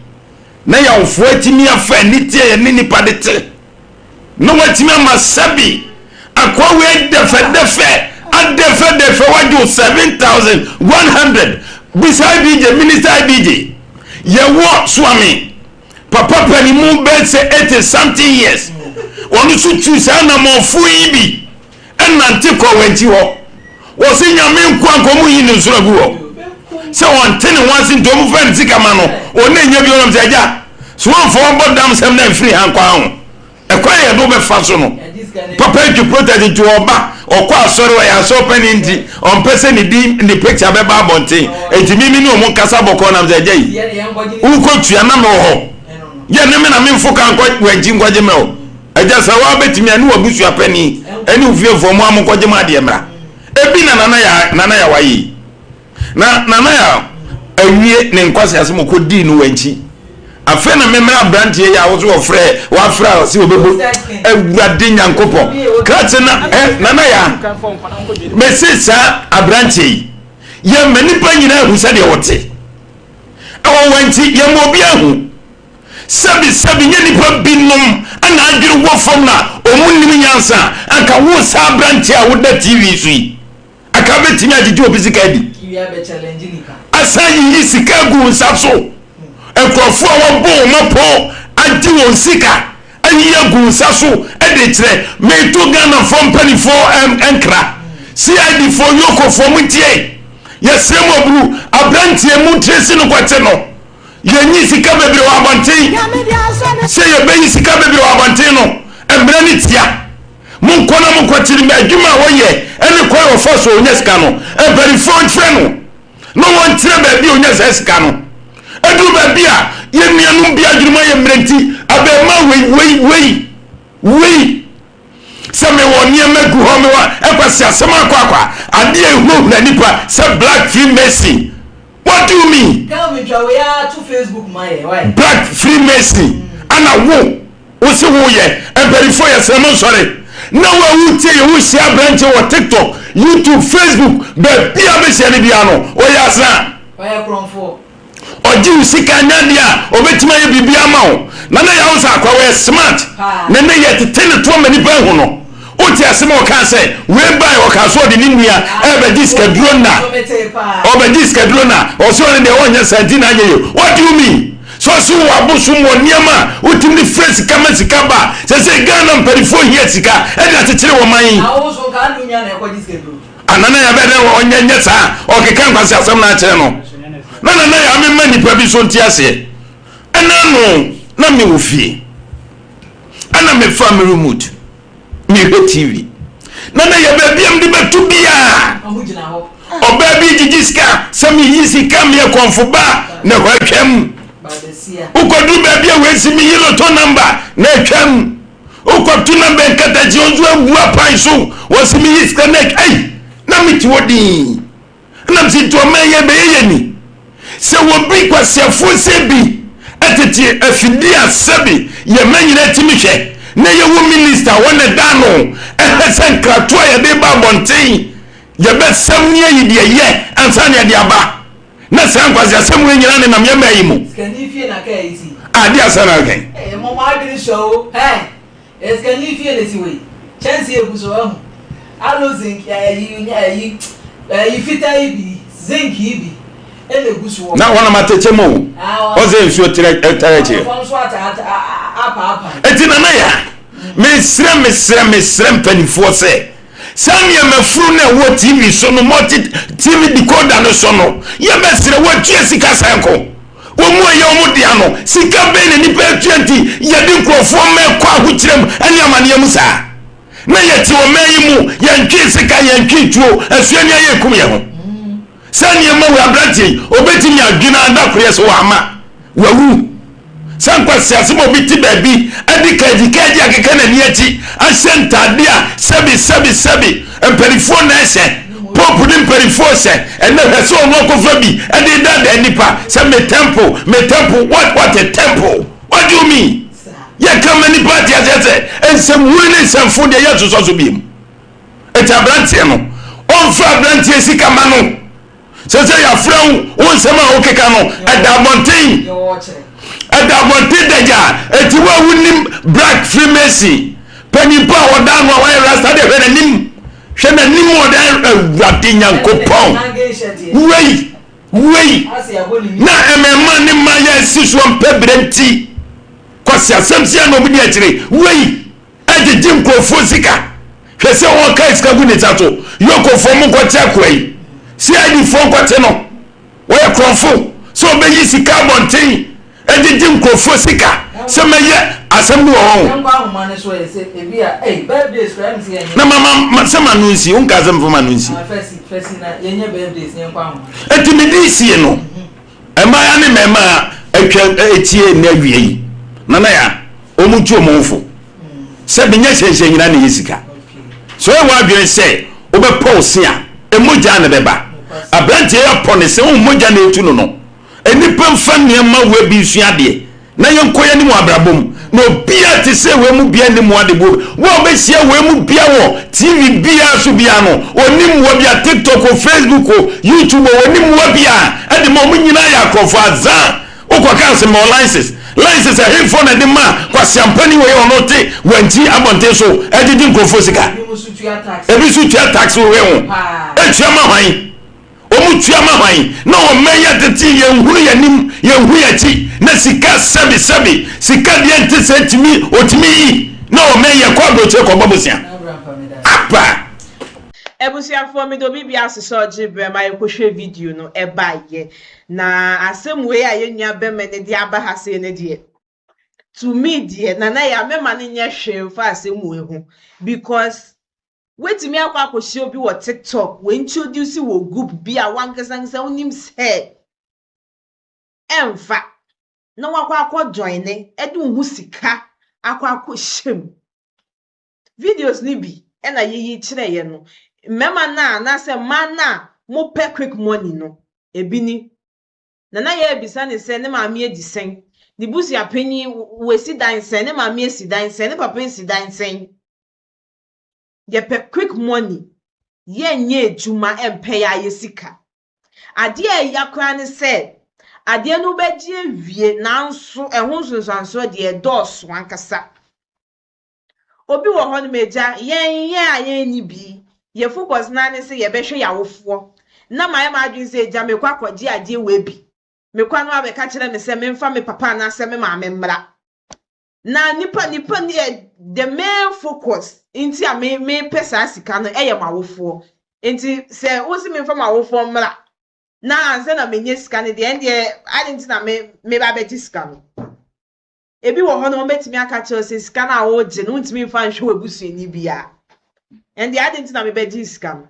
na Yawfoɔ atumi afa aniteɛ yɛne nnipa de te. na watumi ama sɛbi akoa wei dɛfɛdɛfɛ adɛfɛdɛfɛ wagye wo 7100 bisa IBJ minister IBJ yɛwɔ soame papa panimu bɛɛ sɛ 80 something years wɔn nso tu saa namɔfo yi bi ɛnante kɔ wɔn akyi hɔ wɔsi nyame nkoa nka ɔmo yi ne nsoro agu hɔ sɛ ɔnte ne ho ase nti ɔmo fɛ ne sika ma no ɔne nya bi ɔnam sɛ agya so wɔmfa wɔbɔ dam sɛm na mfiri ha nkwa ho ɛkwan yɛ de wobɛfa so no papa atwi protest nti ɔba ɔkɔ asɔre ɔyɛ asɔre panin nti ɔmpɛ sɛ ne din ne picture bɛba abɔnten nti mimi ne ɔmo nkasa bɔkɔɔ nam sɛ agya yi wokɔ tua na mewɔ hɔ yɛ ne me na memfo ka nkɔ wankyi nkɔgye mɛ o Agya, sɛ woa bɛtumi a, ne w'abusua panin ne wo fiefoɔ mo a monkɔgye mo adeɛ mmra. Ebi na Nana Yaa, Nana Yaw ayɛ yi. Na Nana Yaw awie ne nkwaseasɛm ɔkɔdii no wankyi. Afei na memmra aberanteɛ yi a wo so wɔfrɛ, wafrɛ a ɔse ɔbɛbɔ Awurade Nyankopɔn. Krakye na, eh, Nana Yaa, mese saa aberanteɛ yi, yɛma nnipa nyinaa ahu sɛdeɛ wɔte. Ɛwɔ wankyi, yɛma obi ahu. Sɛbi sɛbi nyɛ nipa bi nom na adwene wɔ fam na ɔmo nnim nyansa a, anka wo saa abranteɛ a woda TV so yi, anka wobɛtumi agyegye obi sika adi? Asan yiyi sika agu wo nsa so, nkurɔfoɔ a wɔabɔ wɔn apɔ agye wɔn sika ayiyi agu wo nsa so de kyerɛ, meto Ghanafoɔ mpanifoɔ nkra, CID foɔ, Yoko foɔ montie, yɛsrɛ mo aburu, abranteɛ montresi no kɔkye no. Yɛnyi sika bebree wɔ abɔnten. Sɛ yɛbɛyi sika bebree wɔ abɔnten no, mmerɛ no tia. Monkɔ na monkɔkyere me adwuma a wɔyɛ ne kwan a wɔfa so ɔnya sika no. Mpanimfoɔ mfrɛ no na wɔnkyerɛ baabi a ɔnya saa sika no. Ɛduru baabi a yɛn nuanom bi adwene mu ayɛ mmerɛ nti, abarimaa wei, wei, wei, wei. Sɛ mewɔ nneɛma gu hɔ, mewɔ ɛkwasi asɛm akɔ akɔ a, adeɛ a ɛhunahuna nipa sɛ black freemason. What do you mean? Kelvin twa wei ara to Facebook ma yɛ why? Black freemason ana wo wo se wo yɛ mpanyinfoɔ yɛ srɛ mo nsɔre na wo a wo tie yɛ wo hyia aberanteɛ wɔ TikTok, YouTube, Facebook baabi a bɛhyia no biara no ɔyɛ asena. Ɔyɛ korɔmfoɔ. Ɔgye wo sika nyɛ adeɛ a ɔbɛtumi ayɛ biribi ama wo. Nana Yaw sɛ akwa wɔyɛ smart na ne yɛ tete ne toɔ ma nipa ahu no. Wote asɛm a ɔkaa sɛ wei bae ɔkaa sɛ ɔde ne nua ɛrebɛgye sikaduro na ɔbɛgye sikaduro na ɔsɛ ɔne deɛ ɔnyɛ saa nti na anyɛ yie. What do you mean? Sɛ ɔse wɔ abosom wɔ nneɛma a wotumi de frɛ sika ma sika ba sɛ sɛ Ghana mpanimfoɔ hia sika ɛde akyekyere wɔn man yi. Ah Nana Yaa bɛyɛ dɛn ɔnyɛ nyɛ saa ɔkeka nkwasi asɛm na akyerɛ no na Nana Yaa mema nipa bi so nte aseɛ ɛna no na me wɔ fie ɛna mefa me remote mehwɛ TV Nana Yaa baabi a mede bɛto biara ɔbaa bi gyigyi sika sɛ meyi sika meyɛ kɔnfo ba na ɛhɔ atwam wokɔduru baabi a wɔasi meyi lotto number na atwam Wokɔto na bɛn katakye nso abu apan so wɔsi mi yi sika na ei na mi ti hɔ dinn ɛna mi si nti ɔman yɛ bɛyɛ yɛ ni sɛ wɔbi kwasiafoɔ sɛ bi ɛtete afidie a sɛbi yɛ mɛ nyina timi hwɛ na yɛwɔ minista wɔn na ɛda ano ɛhɛ sɛ nkratoɔ a yɛde ba abɔnten yɛbɛsɛm ne ayi deɛ yɛ ansa na yɛde aba na saa nkwaseasɛm wei nyinaa nenam yɛn mmaa yi mu. Sikani fie na kaa yi si. Ah, di asɛm na ɔkɛn. Ee, mo mo adwene sua o. Hɛn, sikani fie na esi wei. Kyɛnse egu so ahu. Alo zinc ɛyi ɛyi ɛyi fitaa yi bi, zinc yi bi ɛna egu soɔ. Na wɔn am atɛkyɛ mu o. Ɔsɛ nsuo tẹrɛ tẹrɛ kyerɛ. Ɔfam so ata ata. Enti Nana Yaa, mesrɛ mesrɛ mesrɛ mpanimfoɔ sɛ, saa nneɛma funu no a ɛwɔ TV so no, multi TV decoder no so no, yɛbɛsrɛ wɔatua sika sɛn ko? Wɔn mu a ɛyɛ wɔn dea no, sika bɛn na nnipa atua nti yɛde nkurɔfoɔ mma ɛkɔ ahokyerɛ mu ne amaneɛ mu saa? Na yɛte ɔman yi mu, yɛntwee sika, yɛntwee tuo, asuani ayɛ ekum yɛn ho. Saa nneɛma wei aberanteɛ yi, ɔbɛtumi adwene ara da koro yɛ sɛ wama, wawu. Sɛ nkwaseasɛm a obi te baabi de kagyikagyi akeka n'ani akyi ahyɛ ntadeɛ a sɛbi sɛbi sɛbi mpanimfoɔ na ɛhyɛ, pope ne mpanimfoɔ hyɛ, ɛnɛ hwɛ sɛ ɔno akɔfa bi de redaadaa nnipa sɛ me temple, me temple, what, what a temple, what do you mean? Yɛka ma nnipa ate aseɛ sɛ nsɛmhunu ne nsɛmfo deɛ yɛnsosɔ so biom. Enti aberanteɛ no, ɔmfa aberanteɛ sika ma no. Sɛ sɛ yɛafrɛ wo, wo nsɛm a wokeka no, ɛda abɔnten. Ɛda abɔnten dagya. Enti wo a wonim Black Freemason, panyimpa a ɔda ano a wayɛ rasta deɛ hwɛ n'anim. Hwɛ n'anim ɔda Awurade Nyankopɔn. Wei, wei, na mmɛmma ne mma yɛ asi soɔ mpɛ berɛ nti. Kwasi asɛm sia na ɔmo di akyire. Wei. Ɛgyegye nkurɔfoɔ sika. Hwɛ sɛ wɔka sika gu ne nsa so. Yokofoɔ mo nkɔte akoa yi. CID foɔ nkɔte no. Wɔyɛ korɔmfo. Sɛ ɔbɛyi sika abɔnten ɛgyegye nkurɔfoɔ sika. Sɛ mɛyɛ asɛm bi wɔ hɔ o. Na ma ma sɛ ma no nsi. Wonka sɛ mfa ma no nsi. Enti mede sie no. Mmaa ne mmarima a atwa atie nnɛ awia yi, nana ya, wɔn tu wɔn ho fo sɛ menyɛ hyɛnhyɛn nyinaa na ɛyɛ sika. Sɛ ɔyɛ w'adwene sɛ wobɛpɔ wo se a, mogya na ɛbɛba. Aberanteɛ yi apɔ ne se, wohu mogya na ɛtu no no. Nnipa mfa nneɛma wei bi nsua adeɛ. Na yɛnkɔ yɛn anim wɔ abrabɔ mu. Na obiara te sɛ wei mu biara nni mmoa de buo. Wo a wobɛhyia wei mu biara wɔ TV biara so biara no, ɔnni mmoa biara, TikTok o, Facebook o, YouTube o, ɔnni mmoa biara de ma. Wɔn nyinaa yɛ akorɔmfoɔ azaa. Wokɔka ase ma wo license. License ɛhefoɔ na ɛde ma kwaseampani wei a ɔno te Wankyi abɔnten so ɛgyegye nkurɔfoɔ sika? Ebi nso tua tax wɔ wei ho. Ɛtua ma hwan? Wɔn tua ma hwan? Na ɔman yi atete yɛn nhunu yɛn anim, yɛn nhu yɛn akyi, na sika sɛbi sɛbi, sika deɛ nte sɛ tumi, otumi yi, na ɔman yi yɛkɔ aburokyire kɔbɔ bosea. Apa! Abusuafoɔ meda obi biara ase sɛ ɔgye berɛ ma yɛkɔhwɛ video no baeɛ. Na asɛm wei a yɛn nua bɛma no de aba ha sei no deɛ, to me deɛ, Nana Yaa mɛma no nyɛ hwee mfa asɛm wei ho because Woatumi akɔ akɔhyia obi wɔ TikTok, wɔ-introduce wɔ group bi a w'ankasa wonim sɛ ɛmfa na wakɔ akɔ joine de wo ho sika akɔ akɔhyɛ mu. Videos no bi na yɛyi kyerɛeɛ no. Mmarima no a anaasɛ mmaa no a mopɛ quick money no, ebi ni. Na na yɛrebisa no sɛ ne maame adi sɛn, ne busuapanyin wasi dan sɛn, ne maame asi dan sɛn, ne papa asi dan sɛn. Yɛpɛ quick money, yɛnyɛ adwuma mpɛ yɛ ayɛ sika. Adeɛ a ɛya koraa ne sɛ, adeɛ no wobɛgye awie nanso ɛho nsunsuansoɔ deɛ ɛdɔɔso ankasa. Obi wɔ hɔnom agya, yɛn yɛn a yɛnni bi, yɛ focus no ara ne sɛ yɛbɛhwɛ yɛn awofoɔ. Na mayɛ m'adwene sɛ agya mekɔ akɔgye adeɛ wei bi. Mekɔ a na wabɛka kyerɛ me sɛ memfa me papa anaasɛ me maame mmra. Na nipa nipa ni ɛ the main focus nti a me mepɛ saa sika no ɛyɛ m'awofoɔ. Nti sɛ wosi memfa m'awofoɔ mmra na ansa na menya sika no deɛ ɛndeɛ ade nti na me meba abɛgye sika no. Ebi wɔ hɔ no wɔbɛtumi aka kyerɛ wo sɛ sika no a woregye no wontumi mfa nhwɛ w'abusuani biara. Ɛndeɛ ade nti na mebɛgyee sika no.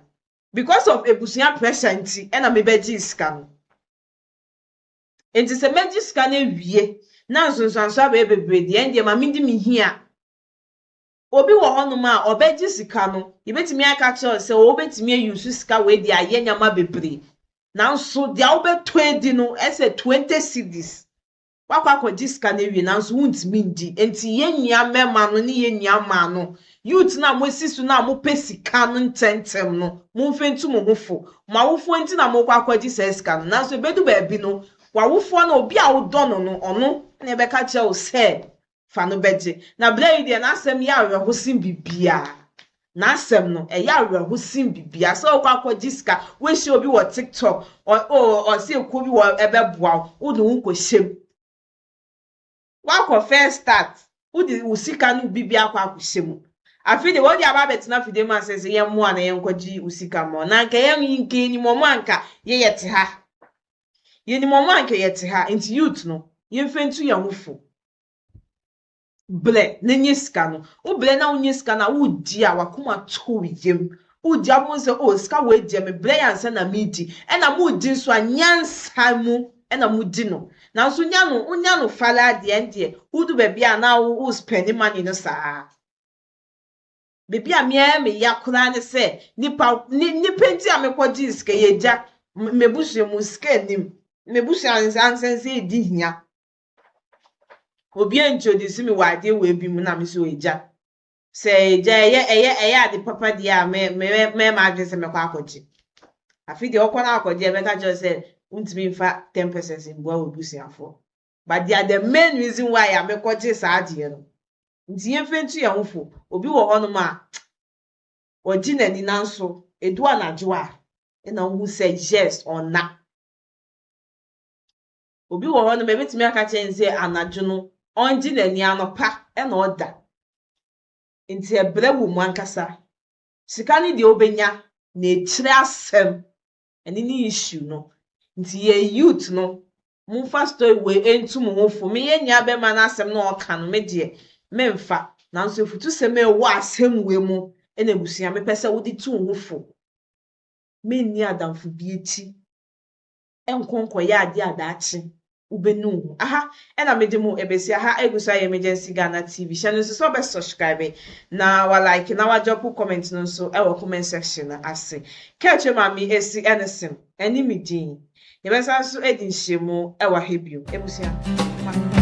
Because of abusua pressure nti ɛna mebɛgyee sika no. Enti sɛ mɛgye sika no awie na nsunsuansoɔ abɛyɛ bebree deɛ, ɛndeɛ ma mendi me hia. Obi wɔ hɔnom a, ɔbɛgye sika no, yɛbɛtumi aka akyerɛ wo sɛ wobɛtumi a use sika wei de ayɛ nneɛma bebree. Nanso deɛ wobɛtɔ adi no ɛsɛ 20 cedis. Woakɔ akɔgye sika no awie nanso wontumi ndi. Enti yɛn nua mmarima no ne yɛn nua mmaa no, youth no a moasi so no a mopɛ sika no ntɛmntɛm no, momfa ntu mo ho fo. Mo awofoɔ nti na morekɔ akɔgye saa sika no. Nanso ɛbɛdu baabi no, w'awofoɔ no, obi a wodɔ no no, ɔno na ɛbɛka akyerɛ wo sɛ fa no bɛgye. Na berɛ yi deɛ, n'asɛm yɛ awerɛho sen biribiara. N'asɛm no, ɛyɛ awerɛho sen biribiara. Sɛ wokɔ akɔgye sika, woahyia obi wɔ TikTok, ɔ, oh, ɔse ekuo bi wɔ ɛbɛboa wo, wode wo ho kɔhyɛ mu. Woakɔ first start. Wode wo sika ne wo biribiara akɔ akɔhyɛ mu. Afei deɛ wɔde aba abɛtena afidie mu asɛ sɛ yɛmmoa na yɛnkɔgye wo sika mmɔ. Na anka yɛn nka yɛnim wɔn anka yɛyɛ te ha. Yɛnim wɔn anka yɛte ha. Nti youth no, yɛmfa ntu yɛn ho fo. Brɛ na nya sika no. Wo brɛ na wonya sika no a, wodi a w'akoma tɔ wo yam. Wodi a wobɛhu sɛ oh sika wei deɛ mebrɛ yɛ ansa na meredi. Ɛna modi nso a nyansa mu na modi no. Nanso nya no wonya no falaa deɛ ɛndeɛ wodu baabi a na wo spend money no saa. Baabi a me ara me ya koraa ne sɛ nipa nipa nti a mekɔgyee sika yi agya m'abusua mu sika nnim. M'abusua ansa ɛdi hia. Obi introduce me wɔ adeɛ wei bi mu na me so agya. Sɛ agya ɛyɛ ɛyɛ ɛyɛ ade papa deɛ a me me mɛma adwene sɛ mɛkɔ akɔgye. Afei deɛ ɔkɔ no akɔgye ɛbɛka kyerɛ sɛ wontumi mfa 10% mboa wɔ busuafoɔ. But they are the main reason why a mekɔgye saa adeɛ no. Nti yɛmfa ntu yɛn ho fo. Obi wɔ hɔnom a ɔgye n'ani nanso edu anadwo a ɛna wohu sɛ yes ɔnna. Obi wɔ hɔnom a ebetumi aka kyerɛ no sɛ anadwo no ɔngye n'ani anɔpa ɛna ɔda. Nti ɛbrɛ wɔ mu ankasa. Sika no deɛ wobɛnya na ekyirɛ asɛm ɛne ne issue no. Nti yɛn youth no momfa story wei ntu mo ho fo. Me yɛn nua bɛrima n'asɛm na ɔka no me deɛ memfa. Nanso afutusɛm a ɛwɔ asɛm wei mu ɛna abusua mepɛ sɛ wode tu wo ho fo. Menni adamfo bi akyi ɛnkɔ nkɔyɛ adeɛ a daakye wobɛnu wo ho. Aha ɛna mede mo ebesi aha egu so ayɛ Emergency Ghana TV. Hyɛ no nso sɛ wobɛ subscribe na wa like na wa drop comment no nso ɛwɔ comment section no ase. Kɛkyɛ maame esi ɛne sem ɛne me din. Yɛbɛsan so adi nhyiamu ɛwɔ ha bio. Ebusua.